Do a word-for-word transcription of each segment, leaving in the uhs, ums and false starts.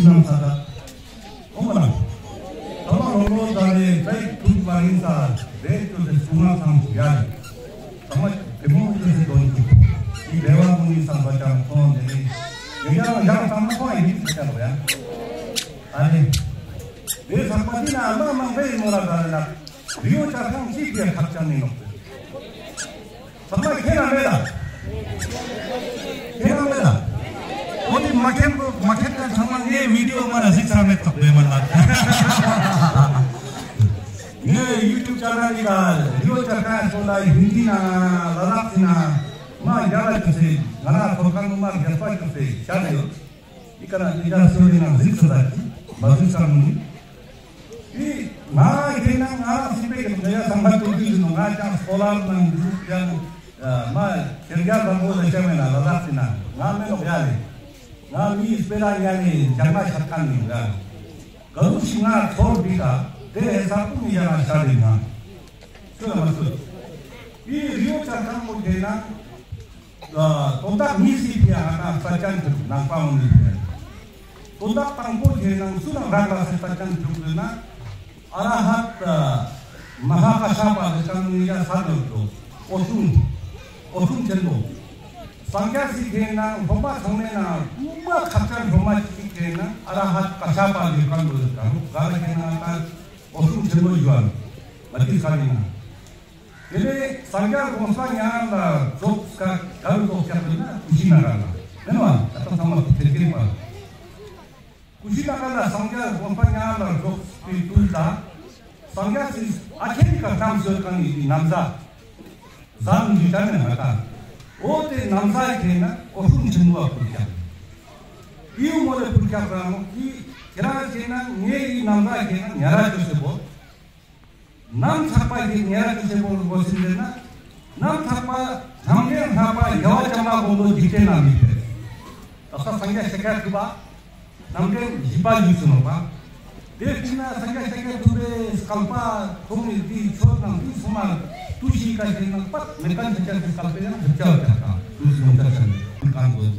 ནམ་ས་ད། ཨོ་མ་ན། ཐ་མ་རོ་རོ་ད་ལེ་ད་ཐུག་མ་རིང་ས་རེ་ཅོ་ཏེ་སུ་ང་ཚང་ཡ། ཐ་མ་དེ་མོ་ཅོ་སེ་དོན་ཅིག་ཨི་བེ་བ་མུ་ནི་སམ་བ་ཅང་ཁོང་དེ་ནི། ཡང་ཡང་ཡང་ཐ་མ་ཁོང་ཨི་ནི་ས་ཅང་རོ་ཡ། ཨ་ནི། དེ་ཚགས་པ་ཅི་ན་མ་མང་པོ་ཡིན་ནོ་ར་ད་ལེ་ན། རི་བོ་བྱ་རྐང་ཅིག་གི་ཁག་ཅན་ནི་ནོག་ཏེ། ཚང་མ་ཁྱེད་རང་མེད་ལ། ཁྱེད་རང་མེད་ལ། འོ་དེ་མ་ཁྱེད་མ་ཁྱེད་ཀྱང་ཚང་མ་ངའི་བི་ཌི་ཡོ་མ་ན་གཟིགས་ས་མེད་ཐོག་པའི་མ་ལ། ངའི་ཡུ་ཊུབ་ཆེ་ནལ་ལི་ཀ་རི་བོ་བྱ་རྐང་སོ་ལ་ཧིན་དི་ན་ལ་དྭགས་སི་ན་མ་རྒྱ་ལ་ཅོ་སེ་ང་ལ་ཐོར་ཁང་ནུ་མ་རྒྱ་པ་ཅོ་སེ་ཤ་རེ་ཡོད། ཨི་ཀ་ན་ཨི་ཀ་སོ་རེ་ན་གཟིགས་ས་ད་ཅི་མ་གཟིགས་ས་མི་ནི། ཨི་ང་ཁྱེད་ན་ང་སི་པེ་ཀེ་ནོ་ཡ་ཚང་མ་ཏུ་ཏུ་ནོ་ང་ཅང་སྐོ་ལར་ནང་འཇུག་ཡང་མ་ཁྱེད་རྒྱ་བཟང་པོ་ལ་ཤ་མེད་ན་ལ་དྭགས་སི་ན་ང་མེད་ནོ་ཡ་ལེ། ང་མི་སྤེ་ར་ཡ་ལེ་འཇག་མ་ཤར་ཁན་ནི་ཡ། ག་རུ་ཞིག་ང་ཚོར་བི་ཀ་དེ་ཧེ་ས་པུ་མི་ཡ་ང་ཤར་རེ་ང་། ཤོད་ལ་མ་ཤོད། ཨི་རི་བོ་བྱ་རྐང་པོ་ཁྱེད་ན། དོན་དག་གཉིས་སི་ཕི་ཡ་ང་ཏང་རྩ་ཅན་དུ་ནང་པ་འོང་ནི་ཕི་ཡ། དོན་དག་དང་པོ་ཁྱེད་ནང་སུ་ནང་རག་ལ་སི་རྩ་ཅན་དུ་ན་ཨ་ར་ཧད་མ་ཧཱ་ཀ་ཤ་པ་ལ་ཅང་ནི་ཡ་ས་ནོར་དོ་འོད་སྲུང་འོད་སྲུང་ཆེན་པོ། སངས་རྒྱས་སི་ཁྱེད་ནང་སློབ་མ་ཚང་མའི་ནང་མ་ཁག་ཅན་སློབ་མ་ཅིག་ཁྱེད་ནང་ཨ་ར་ཧད་ཀ་ཤ་པ་ལ་ཡོད་ཁན་བོ་ཡོད་ཁན་ག་ལ་ཁྱེད་ནང་ད་འོད་སྲུང་ཆེན་པོ་ཡོད་ཨ་མ་ཏི་ས་ཡིན་ན། དེ་ནས་སངས་རྒྱས་དགོངས་པ་ཉག་ལ་རྫོགས་ཀ་ག་རུ་རྫོགས་ཀྱག་ཟེར་ན་ཀུ་ཤི་ན་ག་ལ། མེན་ན་ད་ལྟ་ཚང་མ་ཐེག་ཆེན་པ། ཀུ་ཤི་ན་ག་ལ་སངས་རྒྱས་དགོངས་པ་ཉག་ལ་རྫོགས་པའི་དུས་ལ། སངས་རྒྱས་སི་ཨ་ཁེ་ནི་ཀ་ནམ་ཟོས་ཀ་ནི་ནམ་ཟ། ཟ་མི་ཅན་ནི་ང་ཏང་། འོ་དེ་ནམ་ཟ་ཁེ་ན་འོད་སྲུང་ཆེན་པོ་ཕུལ་ཀྱག་ཡིའུ་མོ་ལེ་ཕུལ་ཀྱག་རང་ནོ་ཨི་ཁྱེད་རང་ཁེ་ན་ངའི་ཨི་ནམ་ཟ་ཁེ་ན་ཉ་ར་ཅོ་སེ་བོ། ནམ་ཚག་པ་ཞིག་ཉེ་ར་ཅོ་སེ་བོར་གོ་སིན་ཟེར་ན། ནམ་ཚག་པ་ནམ་མཁའི་ལྷག་པ་རྒྱལ་བ་བྱམས་པ་མགོན་པོ་འཇིག་རྟེན་ན་མི་ཕེབས། ད་ས་སངས་རྒྱས་ཤཱཀྱ་ཐུབ་པ་ནམ་མཁའི་བཞི་པ་བཞུགས་སུ་ནོག་པ། དེ་ཕྱིན་ན་སངས་རྒྱས་ཤཱཀྱ་ཐུབ་པའི་བསྐལ་པ་ཁོང་གི་དེའི་ཆོས་དང་དེའི་སོ་མ་ཏུ་ཤི་ཀ་ཞིག་ན་པད་མེད་ཁན་ཤཱཀྱ་ཐུབ་པའི་བསྐལ་པའི་ཡང་ཐུབ་ཆ་བ་ཆ་ཀ་ཏུ་སོང་ཆ་ཆ་ནི་ཀུན་གང་དགོས།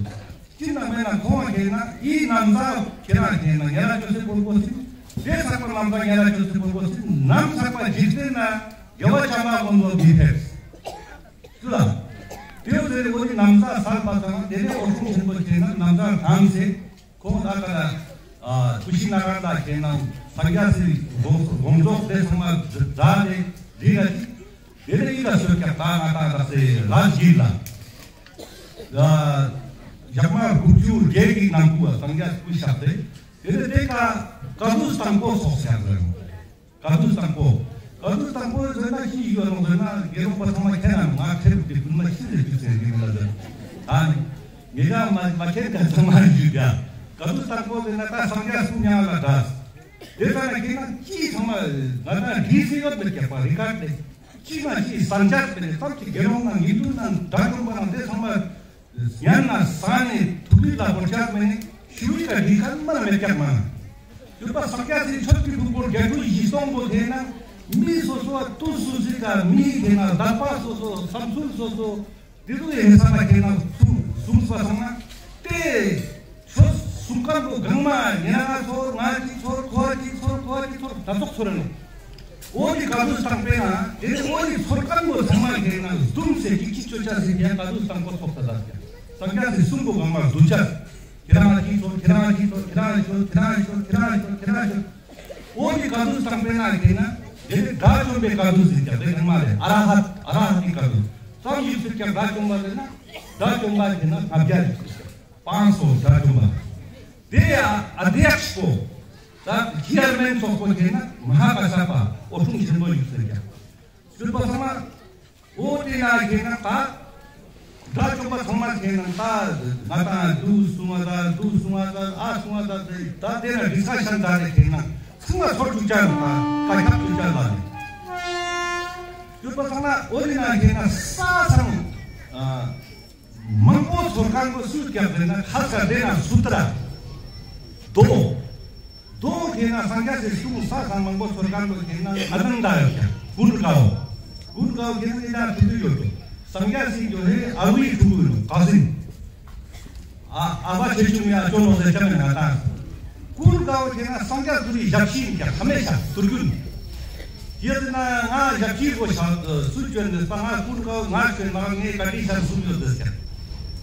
ཅི་ན་མེད་ན་ཁོང་ཁེ་ན་ཨི་ནམ་ཟ་ཁེ་ན་ཁེ་ན་ཉེ་ར་ཅོ་སེ་བོར་གོ་སིན། དེ་ཚག་པ་ནམ་ཟ་ཉེ་ར་ཅོ་སེ་བོར་གོ་སིན། ནམ་ཚག་པ་འཇིག་རྟེན་ན་རྒྱལ་བ་བྱམས་པ་མགོན་པོ་མི་ཕེབས། ཅི་ལ། དེ་ཟེར་འོ་དེ་ནམ་ཟ་སལ་བ་དང་དེ་ནས་འོད་སྲུང་ཆེན་པོ་ཁེ་ན་ནམ་ཟ་ཐམས་སེ་ཁོང་ད་ག་ལ་ཀུ་ཤི་ན་ག་ལ་ཁེ་ན་སངས་རྒྱས་སི་དགོངས་དགོངས་རྫོགས་དེ་ཚང་མ་མཛད་དེ་འདི་ན་ཅིག་དེ་ནས་ཨི་ཀ་སོ་ཀྱག་ད་ང་ཏང་ད་སེ་ར་ཇི་ལ། ཡ། ཞག་མ་དགུ་བཅུ་བརྒྱད་ཀྱི་ནང་ཁུལ་བ་སངས་རྒྱས་སྐུ་གཤེགས་ཏེ། དེ་ནས་དེ་ཀ་ཀ་ཟུག་དང་པོ་ཚོགས་ཤག་ཟེར། ཀ་ཟུག་དང་པོ། ཀ་ཟུག་དང་པོ་ཟེར་ན་ཤི་ཡོད་ནོ་ཟེར་ན་དགེ་སློང་པ་ཚང་མ་ཁྱེད་རང་ང་ཁྱེད་དེ་ཀུན་མ་ཤི་ཟེར་རྒྱུ་ཟེར་གི་མི་ལ་ཟེར། ད་ནི་ངེད་ཀ་མ་མ་ཁྱེད་ཀ་ཚང་མ་རྒྱུ་ཡ། ཀ་ཟུག་དང་པོ་ཟེར་ན་ད་སངས་རྒྱས་སུ་མྱང་ལ་འདྲ། དེ་ལྟར་ན་ཁྱེད་ན་ཅི་ཚང་མ་ང་ན་རིས་སི་ཡོད་མེད་ཀྱག་པ་རི་ཀར་དེ། ཅི་ན་ཅི་སན་ཆགས་པའི་ཙམ་གྱི་དགེ་སློང་ན་ངེས་དུ་ན་དགྲ་བཅོམ་པ་ན་དེ་ཚང་མ་ཉན་ན་ས་ནས་ཐུགས་རིག་ལ་བོར་ཆགས་མེད་ནས་ཞུ་བའི་ཀ་རི་ཀར་མ་ན་མེད་ཀྱག་མ་ན། ཡོད་པ་སངས་རྒྱས་སི་ཆོས་ཀྱི་ཕུང་པོ་བརྒྱད་ཁྲི་བཞི་སྟོང་པོ་དེ་ན་མི་སོ་སོ་དུས་སུ་ཟིག་ག་མི་དེ་ན་དད་པ་སོ་སོ་བསམ་ཚུལ་སོ་སོ། དེ་ཚོ་ཡིན་ས་ན་ཁྱེད་ན་གསུང་གསུང་ས་སོང་ན་དེ་ཆོས་གསུང་ཁན་པོ་གང་མ་ཉེ་ང་ཚོར་ང་ཅི་ཚོར་ཁོ་ཅི་ཚོར་ཁོ་ཅི་ཚོར་ད་ཚོགས་ཚོར་རེ་ནོ། འོ་དེ་ཀ་ཟུག་སྟངས་པས་ན་དེ་ནི་འོ་དེ་ཚོར་ཁན་པོ་ཚང་མ་ཁྱེད་ན་བཟུང་སེ་ཅིག་ཅིག་ཆོས་ཆ་ཟིན་ཡང་ཀ་ཟུག་སྟངས་པོ་ཚོགས་ས་ད་ཀྱང་སངས་རྒྱས་སི་གསུང་པོ་གང་མ་བཟུང་ཆ་ཁྱེད་རང་ཅི་ཚོར་ཁྱེད་རང་ཅི་ཚོར་ཁྱེད་རང་ཅི་ཚོར་ཁྱེད་རང་ཅི་ཚོར་ཁྱེད་རང་ཅི་ཚོར་ཁྱེད་རང་ཅི་ཚོར། འོ་དེ་ཀ་ཟུག་སྟངས་པས་ན་ཁྱེད་ན་དེ་ནི་དགྲ་བཅོམ་པའི་ཀ་ཟུག་ཟིག་ཀྱང་དེ་ནི་མ་རེད། ཨ་ར་ཧད་ཨ་ར་ཧད་ཀྱི་ཀ་ཟུག་ཙམ་ཞིག་ཟིག་ཀྱང་དགྲ་བཅོམ་པ་ཟེར་ན་དགྲ་བཅོམ་པ་ཁྱེད་ན་ལྔ་བརྒྱ་ཞིག་ཟིག་ཀྱང་སྤངས་སོ་དགྲ་བཅོམ་པ། དེ་ཡ་ཨ་དེ་ཡག་པོ་ད་ཁྱི་ཡར་མེན་ཚོགས་པོ་ཁྱེད་ན་མ་ཧཱ་ཀ་ཤ་པ་འོད་སྲུང་ཆེན་པོ་ཡོད་ཟེར་ཀྱང་ཟེར་པ་ཚང་མ། འོ་དེ་ན་ཁྱེད་ན་ད་དགྲ་བཅོམ་པ་ཚང་མ་ཁྱེད་ན་ད་ང་ཏང་དུ་སུང་བ་ད་དུ་སུང་བ་ད་ཨ་སུང་བ་ད་ད་དེ་ན་ཌིས་ཀ་ཤན་ད་དེ་ཁྱེད་ན་ཚང་མ་ཚོར་ཐུབ་ཅག་ད་ཀ་ཁྱབ་ཐུབ་ཅག་ལ་ནི་ཡོད་པ་ཚང་མ། འོ་དེ་ན་ཁྱེད་ན་ས་ཚང་མང་པོ་ཚོར་ཁན་པོ་སུ་ཀྱག་ཟེར་ན་ཁ་ས་དེ་ན་སུ་ཏྲ་དོ། དོ་ཁྱེད་ན་སངས་རྒྱས་སི་གསུང་ས་ས་མང་པོ་ཚོར་ཁན་པོ་ཁྱེད་ན་ཨ་ནནྡ་ཡོད་ཀྱག་གུན་དཀའོ། གུན་དཀའོ་ཁྱེད་ན་ཨི་ན་ཐུག་གི་ཡོད་དོ། སངས་རྒྱས་སི་ཡོད་ཧེ་ཨ་བུའི་ཕྲུ་གུ་ཡོད་ཀ་ཟིན། ཨ་ཨ་བ་ཆེ་ཆུང་ཡ་ཅོ་ནོ་ཟེར་ཆ་མེད་ན་ད། ཏའོ་ཁེ་ན་སངས་རྒྱས་ཀུན་གྱི་ཞབས་ཕྱི་ཡིན་ཀྱང་ཧ་མེ་ཤ་དུར་རྒྱུན། ཡེ་ཟེར་ན་ང་ཞབས་ཕྱི་གོ་ཤ་སུ་བཅོན་ནས་པ་ང་ཀུན་གའོ་ང་བཅོན་མ་ངའི་ཀ་ཏི་ཤ་སུ་ཡོད་དེ་ཀྱང་།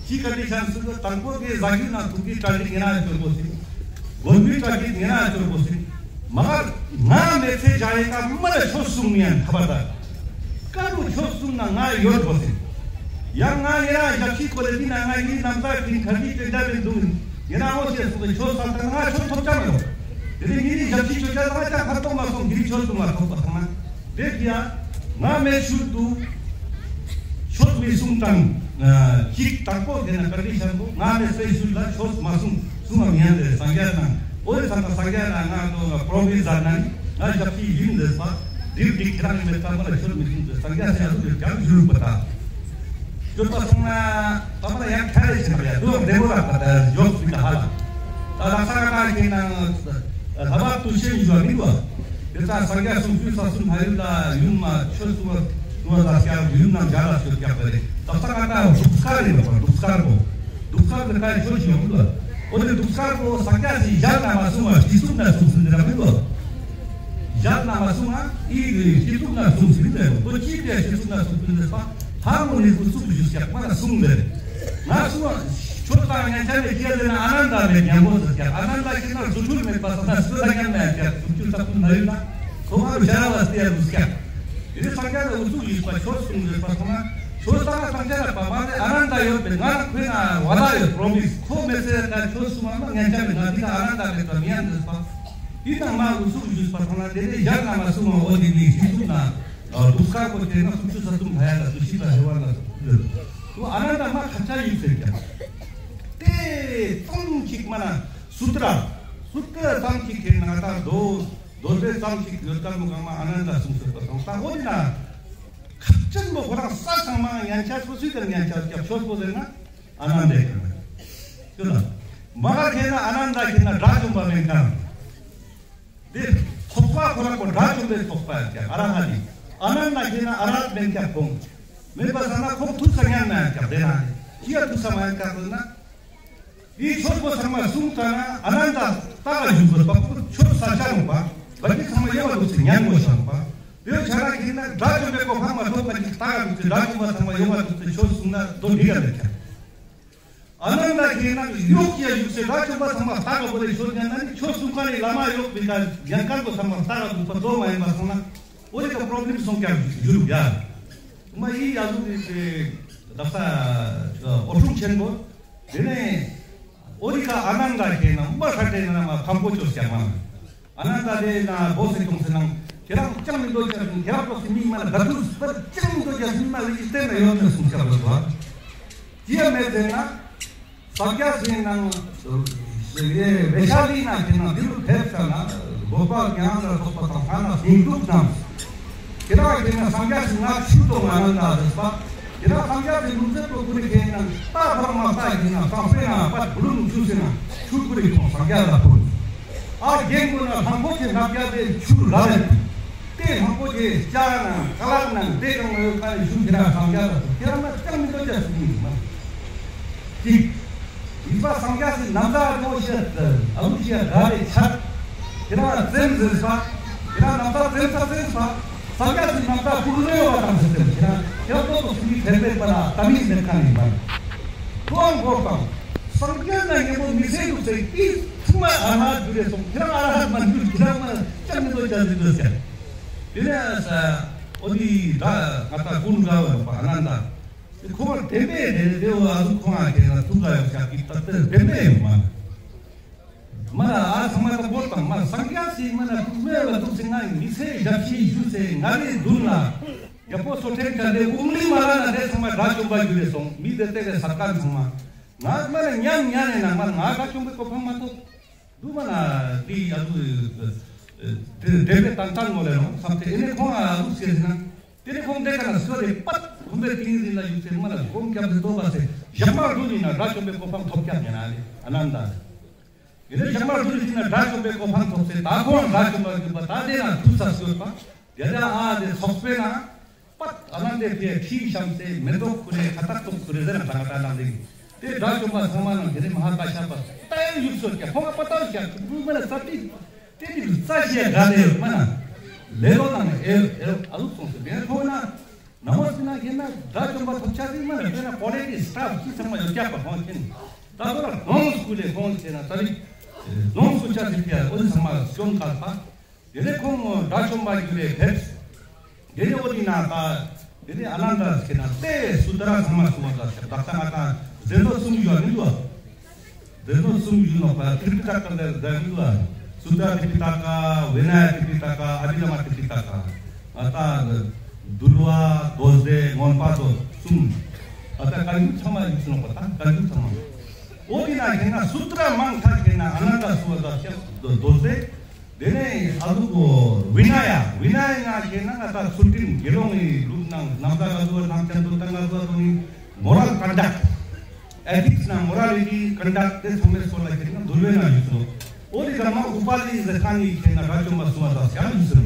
ཅི་ཀ་ཏི་ཤ་སུ་ཡོད་དང་པོ་གི་ཟ་རྒྱུ་ན་ཐུག་གི་ཀ་ཏི་ངེ་ན་བཅོ་གོ་སི། གོན་མི་ཀ་ཏི་ངེ་ན་བཅོ་གོ་སི། མ་ང་མེ་ཚེ་བྱ་ཡེ་ཀ་མ་ལ་ཆོས་གསུང་མི་ཡང་ཁ་པར་ད། ཀ་རུ་ཆོས་གསུང་ན་ང་ཡོད་གོ་སི། ཡང་ང་ཡེ་ར་ཞབས་ཕྱི་གོ་ལེ་མི་ན་ང་ཡི་ནམ་ཟ་ཁིན་ཁ་ཅིག་ཅོ་འདྲ་མི་འདུག་ཡེ་ར་འོ་ཅེ་སོ་ཆོས་ས་ད་ང་ཆོས་ཐོབ་ཅ་མི་རོ། དེ་ནི་ངེ་རི་ཞབས་ཕྱི་ཅོ་ཅ་ང་ཅང་ཁ་ཐོག་མ་སོང་ངེ་རི་ཆོས་གསུང་མ་ཐོབ་པ་ཐང་ན། དེ་ཡ་ང་མེ་ཤུལ་དུ་ཆོས་མི་གསུང་དང་ཅིག་དང་པོ་དེ་ན་ཀ་ཏི་ཤ་འདུག་ང་མེ་སེ་ཤུལ་ལ་ཆོས་མ་གསུང་གསུང་བ་མི་ཡང་དེ་སངས་རྒྱས་དང་འོ་དེ་ཚང་ད་སངས་རྒྱས་ན་ང་དོ་ང་པྲོ་མི་ཟ་ན་ནི་ང་ཞབས་ཕྱི་ཡིན་དེ་པ་དེ་དེ་ཁྱེད་རང་གི་མེད་ཀ་མ་ལ་ཆོས་མི་གསུང་དེ་སངས་རྒྱས་སེ་ཡ་ལུགས་དེ་ཀྱང་ཞུ་པ་ད། སྐྱོད་པ་སོང་ན་པ་མ་ཡང་ཁ་རེ་ཞིག་ཡ་དུ་བདེ་མོ་ར་པ་ད་ཡོག་སུ་ཀ་ཧ་ལ། ད་ལག་ས་ཀ་ཁེ་ན་ལྷ་བ་དུ་ཤེས་ཡོད་མི་བ། དེ་ཚ་སངས་རྒྱས་གསུང་ཆོས་ས་གསུང་ཧ་ཡུལ་ལ་ཡུམ་མ་ཆོས་གསུང་བ་གསུང་བ་ལ་སྐྱབས་ཡུམ་ནང་རྒྱ་ལ་ཆོས་སྐྱབས་པ་རེད། ལག་ས་ཀ་ད་དུག་སྐར་རེད་བ་དུག་སྐར་པོ། དུག་སྐར་དེ་ཀ་ཆོས་ཤིག་ཡོང་གི་བ། འོ་དེ་དུག་སྐར་པོ་སངས་རྒྱས་སི་ཞལ་ན་མ་གསུང་བ་སྤྱི་གཙུག་ན་གསུང་ཟིན་ར་མི་བ། ཞལ་ན་མ་གསུང་ང་ཨི་གི་སྤྱི་གཙུག་ན་གསུང་ཟིན་ཏེ་ཏོ་ཅི་ཏེ་སྤྱི་གཙུག་ན་གསུང་ཟིན་ཏེ་པ་ལྷ་མོ་ནི་གུ་ཚུགས་ཞུས་ཀྱག་མ་ན་གསུང་ཏེ། ང་གསུང་ཆོས་དང་ཉན་ཆ་ནས་ཁྱེད་ལ་ན་ཨ་ནན་ད་མེད་ཉམ་པོ་ཟེར་ཀྱག་ཨ་ནན་ད་ཁྱེད་ན་རྫུ་འཕྲུལ་མེད་པ་ས་ན་སུ་ད་ཉན་མེད་ཀྱག་རྫུ་འཕྲུལ་ས་ཀུན་ན་ཡོད་ན་ཁོ་མ་རུ་ཤ་བ་སྟེ་ཡ་རུ་ཀྱག་དེ་ནི་སངས་རྒྱས་ལ་འུ་ཚུགས་ཞུས་པ་ཆོས་གསུང་ཟེར་པ་ཁོ་ན་ཆོས་དང་སངས་རྒྱས་ལ་པ་མ་ནི་ཨ་ནན་ད་ཡོད་པས་ང་ཁོས་ན་བ་ད་ཡོད་པྲོ་མིས་ཁོ་མེད་ཚེ་ད་ཆོས་གསུང་བ་མ་ཉན་ཆ་མེད་ང་འདི་ན་ཨ་ནན་ད་མེད་པ་མི་ཡན་ཟེར་པ། དེ་དང་མ་འུ་ཚུགས་ཞུས་པ་ཐང་ན་དེ་ནས་ཡར་ན་མ་གསུང་བ་འོ་དེ་ནི་སྤྱི་གཙུག་ན་དུག་སྐར་པོ་དེ་ན་སུམ་ཅུ་རྩ་གསུམ་ལྷ་ཡ་ལ་སུ་ཤི་ལ་ཧེ་བ་ལ་སུ་ཨ་ནན་ད་མ་ཁ་ཆ་ཡིན་ཟེར་ཀྱང་། དེ་ཙམ་ཅིག་མ་ན་སུ་ཏྲ་སུ་ཏྲ་ཙམ་ཅིག་ཁེ་ན་ད་དོ་དོ་དེ་ཙམ་ཅིག་ཡོད་ཀ་མོ་གང་མ་ཨ་ནན་ད་གསུང་ཟེར་པ་ཐང་ད་འོ་དེ་ན་ཁ་ཆེན་པོ་ཁོ་རང་ས་ཚང་མ་ཉན་ཆ་སོ་སུའི་ཀ་ཉན་ཆ་སྐྱབས་ཆོས་པོ་ཟེར་ན། ཨ་ནན་དེ་ཀ་ན། ཅོ་ན། མ་ག་ཁེ་ན་ཨ་ནན་ད་ཁེ་ན་དགྲ་བཅོམ་པ་མེན་ཀ། དེ་ཚོགས་པ་ཁོ་རང་པོ་དགྲ་བཅོམ་པའི་ཚོགས་པ་ཡ་ཀྱང་ཨ་ར་ཧ་ནི། ཨ་ནན་ད་ཁེ་ན་ཨ་ར་ཧ་མེན་ཀྱང་ཁོང་། མེན་པ་ས་ན་ཁོང་ཐུག་ས་ཉན་ན་ཡ་ཀྱང་དེ་ན་ནི། ཅི་ཡ་ཐུག་ས་མ་ཡ་ཀྱང་དེ་ན། དེ་ཆོས་པོ་ཚང་མ་གསུང་ཀ་ན་ཨ་ནན་ད་ལྟ་ག་ཞུ་དགོས་པ་ཁོ་ཆོས་ས་ཆ་ནོ་པ། བ་ཅི་ཚང་མ་ཡོང་བ་འདུག་ཚེ་ཉན་མོ་ཤང་པ། དེ་ཆ་ར་ཁེ་ན་དགྲ་བཅོམ་པའི་གོ་འཕང་མ་ཐོབ་པ་ཅིག་ལྟ་ག་འདུག་ཚེ་དགྲ་བཅོམ་པ་ཚང་མ་ཡོང་བ་འདུག་ཚེ་ཆོས་གསུང་ན་དོ་འགྲིག་ག་མེད་ཀྱང་། ཨ་ནན་ད་ཁེ་ན་ཡོག་ཅི་ཡ་ཡུག་ཚེ་དགྲ་བཅོམ་པ་ཚང་མ་ལྟ་ག་བོ་ལེ་ཆོས་ཉན་ན་ནི་ཆོས་གསུང་ཁ་ནི་བླ་མ་ཡོག་པི་ཀ་ཉན་ཀ་བོ་ཚང་མ་ལྟ་ག་འདུག་པ་དོ་མ་ཡིན་པ་སོང་ན་འོ་རེ་ཀ་པྲོབ་ལེམ་སོང་ཀྱང་ཡུ་རུ་ཡ། མ་ཡི་ཡ་ཟུག་གི་ཚེ་ད་ས་འོ་ཕྲུག་ཆེན་པོ། དེ་ནས་འོ་རི་ཀ་ཨ་ནན་ད་ཁེ་ན་མ་ཁ་ཏེ་ན་མ་ཕམ་པོ་ཅོ་སྐྱ་མ། ཨ་ནན་ད་དེ་ན་བོ་སེ་ཀྱོང་སེ་ནང་ཁྱེད་རང་ཅང་མི་འདོད་ཅག་ཁྱེད་རང་པོ་སེ་མི་མ་ན་ག་དུས་པར་ཅང་མི་འདོད་ཅག་སེ་མ་ལི་ཅི་སྟེ་ན་ཡོད་ན་གསུང་ཆ་བ་ཟོ། ཅི་ཡ་མེད་ཟེར་ན་ས་སྐྱ་སེ་ནང་ཡེ་བེ་ཤ་ལི་ན་ཁེ་ན་འདི་རུ་ཕེབས་ས་ན་འགོ་པ་རྒྱང་ལ་སོགས་པ་དང་ཧ་ན་སྙིང་སྡུག་དང་། ཁྱེད་རང་ཁེ་ན་སངས་རྒྱས་སི་ང་ཆུ་དོ་ང་ནང་ད་རེད་པ། ཁྱེད་རང་སངས་རྒྱས་སི་ལུང་ཚན་པོ་ཀུ་རེ་ཁེ་ན་ད་ཁོ་རང་མ་ལྟ་ཁེ་ན་སང་ཕེ་ན་པད་བུ་ལུང་ཆུ་སེ་ན་ཆུ་ཀུ་རེ་ཁོང་སངས་རྒྱས་ལ་ཕུལ། ཨ་རྒན་པོ་ན་ལྷང་པོ་ཆེ་ནག་རྒྱ་དེ་ཆུ་ར་རེད། དེ་ལྷང་པོ་ཆེ་ལྕགས་ན་ཀ་ལག་ན་དེ་གང་ཡོད་ཁ་ནས་ཆུ་ཁྱེད་རང་སངས་རྒྱས་ལ་ཕུལ་ཁྱེད་རང་ན་ཅང་མི་འདོད་ཅག་སུ་ཡིན་མ། ཅིག་ཡིན་པ་སངས་རྒྱས་སི་ནམ་ཟླ་ནོ་ཤེས་ཨ་ལུ་ཤེས་དགའ་རེ་ཆགས། ཁྱེད་རང་ལ་བཙན་ཟེར་ས། ཁྱེད་རང་ནམ་ཟླ་བཙན་ས་བཙན་ས། སངས་རྒྱས་སི་ནམ་ཟླ་ཕུག་རེ་བ་དང་ཟེར་ཏེ་ཁྱེད་རང་ཁྱེད་རང་ཏོག་ཏོག་སུ་མི་ཕན་མེད་པ་ལ་ད་མི་མེད་ཁ་ནས་ཡིན་པ། ལོ་འགོར་དང་། སངས་རྒྱས་ན་ཉེ་མོ་མི་ཟེར་འདུག་ཟེར་ཏི་ཐུག་མ་ཨ་ཧ་རྒྱུ་རེ་སོང་ཁྱེད་རང་ཨ་ཧ་མ་འགྱུར་ཁྱེད་རང་མ་ཅང་མི་འདོད་ཅག་ཟེར་འདུག་ཟེར། དེ་ནས་ཨ་ས་འོ་དི་ད་ང་ད་ཀུན་དགའ་བ་ཡོད་པ་ཨ་ནན་ད། ཁོང་དེ་མེད་དེ་དེ་བོ་ཨ་ཟུག་ཁོང་ཨ་ཁེ་ན་ཐུག་ག་ཡོད་ཤག་གི་ད་དེ་དེ་མེད་ཡོད་མ། མ་ན་ཨ་ཚང་མ་ད་བོར་དང་མ་སངས་རྒྱས་སི་མ་ན་ཐུག་མེད་བ་འདུག་སེ་ང་མི་ཚེ་ཞབས་ཕྱི་ཞུ་སེ་ང་རེ་མདུན་ལ་རྒྱལ་པོ་སོ་ཐེན་ཅན་དེ་ཨུམ་ལི་མ་ལ་ན་དེ་ཚང་མ་དགྲ་བཅོམ་པ་རྒྱུ་རེ་སོང་མི་དེ་དེ་ག་ས་ཀ་ཚང་མ་ང་མ་ན་ཉམས་ཉམས་ནས་ན་མ་ང་དགྲ་བཅོམ་པའི་གོ་འཕང་མ་ཐོབ། དུ་མ་ན་དེ་ཡ་དུ་དེ་དེ་བས་ཏན་ཏན་མོ་ལེ་རོ་བསམ་སྟེ་ཨེ་ནེ་ཁོང་ཨ་ལུགས་ཟེར་ན་དེ་ནེ་ཁོང་དེ་ཀ་ན་སོ་རེ་པད་ཁོང་པའི་ཏིང་རི་ལ་ཡུག་སེ་མ་ལ་ཁོང་སྐྱབས་སེ་ལྟོ་བ་སེ་ཞག་མ་རུ་ནི་ན་དགྲ་བཅོམ་པའི་གོ་འཕང་ཐོབ་ཀྱག་ཉེ་ན་ལེ་ཨ་ནན་ད། ཡིན་ན་ཞག་མ་རུ་ནི་ན་དགྲ་བཅོམ་པའི་གོ་འཕང་ཐོབ་སེ་ད་ཁོང་དགྲ་བཅོམ་པ་གྱུར་པ་ད་དེ་ན་ཐུག་ས་སོ་པ་དེ་ལ་ཨ་དེ་ཚོགས་པའི་ན། པད་ཨ་ནན་དེ་ཕི་ཁྲི་བཤམས་ཏེ་མེ་ཏོག་ཁུ་རེ་ཁ་བཏགས་ཏོག་ཁུ་རེ་ཟེར་ན་ད་ང་ད་ནང་དེ་ དེ་དགྲ་བཅོམ་པ་ཚང་མ་ནང་དེ་ནས་མ་ཧཱ་ཀ་ཤ་པ་ལྟ་ཡོད་ཡུག་སོ་ཀྱ་ཁོང་ང་པ་ལྟ་ཡོད་ཀྱ་ཁོང་མ་ན་ས་ཏི་དེ་ནི་རྩ་ཞིག་ཡ་དགའ་ནས་ཡོད་མ་ན་ལེ་ལོ་ནང་ཨེ་ཨེ་ཨ་ལུ་སོང་སེ་དེ་ཁོང་ན་ནང་མོ་སི་ན་ཁེ་ན་དགྲ་བཅོམ་པ་ཐོབ་ཆ་དེ་མ་ན་དེ་ན་ཀོ་ལེ་ཊི་སི་ཊཱཕ་ཅི་ཚང་མ་ཡོད་ཀྱ་པ་ཁོང་ཁེ་ན་ད་ཁོ་ལ་ལོང་སྐུ་ལེ་ཁོང་ཁེ་ན་ད་རིག་ལོང་སྐུ་ཆ་དེ་ཕི་ཡ་འོ་དེ་ཚང་མ་སྐྱོན་ཁ་པ། དེ་ནས་ཁོང་དགྲ་བཅོམ་པ་གྱུར་ཏེ་ཕེབས། དེ་ནས་འོ་དེ་ན་ད་དེ་ནས་ཨ་ནན་དཱ་ཟེར་ན་དེ་སུ་ཏྲ་ཚང་མ་གསུང་བ་ད་ཞབས་བདག་ས་ང་དང་ཟེར་ནོ་གསུམ་ཡོད་མི་འདུག་ཨ། ཟེར་ནོ་གསུམ་ཡོད་ནོ་པ་ཏྲི་པི་ཊ་ཀ་ལ་ཟེར་མི་འདུག་ཨ། སུ་ཏྲ་ཏྲི་པི་ཊ་ཀ་ཝི་ནཱ་ཡ་ཏྲི་པི་ཊ་ཀ་ཨ་བྷི་དྷརྨ་ཏྲི་པི་ཊ་ཀ་ང་དང་དུལ་བ་མདོ་སྡེ་མངོན་པ་མདོ་གསུམ། ཨ་ད་བཀའ་འགྱུར་ཚང་མ་ཡོད་ནོ་པ་ད་བཀའ་འགྱུར་ཚང་མ། འོ་དེ་ན་ཁེ་ན་སུ་ཏྲ་མང་ཁ་ཁེ་ན་ཨ་ནན་དཱ་གསུང་བ་ད་ཞབས་མདོ་སྡེ། དེ་ནས་ཨ་ལུ་གོ་ཝི་ནཱ་ཡ། ཝི་ནཱ་ཡ་ང་ཁེ་ན་ང་ད་ཚུལ་ཁྲིམས་དགེ་སློང་གི་ལུགས་ནང་ནམ་ཟླ་ག་ཟུ་ནམ་ཅན་དུ་ཏང་ག་ཟུ་དུ་ནི་མོ་རལ་ཀོན་ཌག་ཨེ་ཐིག་སི་ནང་མོ་རལ་ལི་ཊི་ཀོན་ཌག་དེ་ཚང་མའི་སྐོར་ལ་ཁེ་ན་འདུལ་བའི་ནང་ཡོད་སོ། འོ་དེ་ག་མ་ཨུ་པ་ལི་ཟེར་ཁན་ནི་ཁེ་ན་དགྲ་བཅོམ་པ་གསུང་བ་ད་ཞབས་ཡོད་སོ།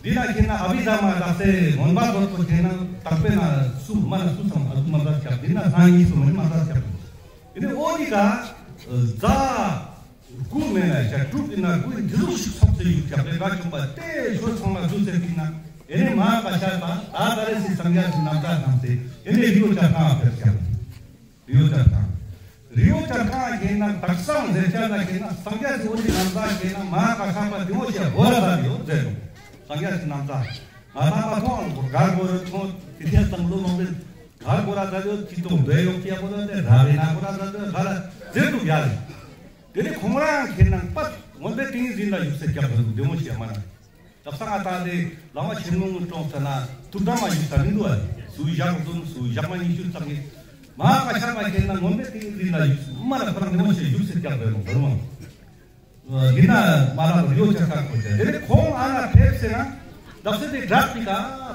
དེ་ན་ཁེ་ན་ཨ་བྷི་དྷརྨ་དག་སེ་མངོན་པ་རྫོགས་པོ་ཁེ་ན་དག་པའི་ན་སུ་མ་ན་སུ་ཚང་ཨ་ལུ་མ་ཟ་ཞབས་དེ་ན་སང་ཉིན་སུ་མ་ནི་མ་ཟ་ཞབས། དེ་ནས་འོ་དེ་ག་ཟླ་དགུ་མེ་ན་ཞག་དྲུག་གི་ན་དགུ་འདི་ཟུག་ཞིག་ཚོགས་ཏེ་ཡོད་ཀྱག་པའི་དགྲ་བཅོམ་པ་དེ་ཆོས་ཚང་མ་བསྡུས་ཏེ་ཐིག་ན་ཨེ་ནས་མ་ཧཱ་ཀ་ཤ་པ་ད་ད་རེ་སི་སངས་རྒྱས་སི་རྣམ་ཐར་ཐམས་ཏེ་ཨེ་ནས་རི་བོ་བྱ་རྐང་ཕེབས་ཀྱག་རི་བོ་བྱ་རྐང་། རི་བོ་བྱ་རྐང་ཁེ་ན་དག་སང་ཟེར་ཆ་ན་ཁེ་ན་སངས་རྒྱས་སི་འོ་དེ་རྣམ་ཐར་ཁེ་ན་མ་ཧཱ་ཀ་ཤ་པ་དེ་འོ་ཞེས་བོ་ར་ད་ཡོད་ཟེར་ནོ། སངས་རྒྱས་སི་རྣམ་ཐར་ང་ད་མ་མཐོང་གར་གོ་རེ་མཐོང་དེ་ཐེངས་དང་ལོ་མང་པོའི་གར་གོ་ར་ད་ཡོད་ཅི་ཏོང་འདོད་ཡོད་ཀྱི་ཡ་གོ་ར་ད་ར་བའི་ན་གོ་ར་ད་ཡོད་ག་ར་ཟེར་དུ་ཡ་རེ། དེ་ནས་ཁོང་རང་ཁེ་ན་པ་མངོན་པའི་ཏིང་ངེ་འཛིན་ལ་ཡུགས་སེ་ཀྱག་པ་དེ་འོ་ཞེས་མ་ན། ད་ས་ང་ད་དེ་ལ་མ་ཆེན་མོ་ངུ་གྲོང་ས་ན་ཐུགས་དམ་མ་ཡིག་ས་མི་འདུག་ཨ། སུ་ཞག་བདུན་སུ་ཞག་མ་ཉི་ཤུ་ཙམ་གྱི་མ་ཧཱ་ཀ་ཤ་པ་ཁེ་ན་མངོན་པའི་ཏིང་ངེ་འཛིན་ལ་ཡུགས་མ་ར་ཁོ་རང་ནི་མོ་ཞེས་ཡུགས་སེ་ཀྱག་པའི་མོ་བོར་མ། འདི་ན་མ་ར་རི་བོ་བྱ་རྐང་ཁོ་ཅག་དེ་ནས་ཁོང་ཨ་ན་ཕེབས་སེ་ན་བདག་སེ་དེ་བྲག་པི་ཀ་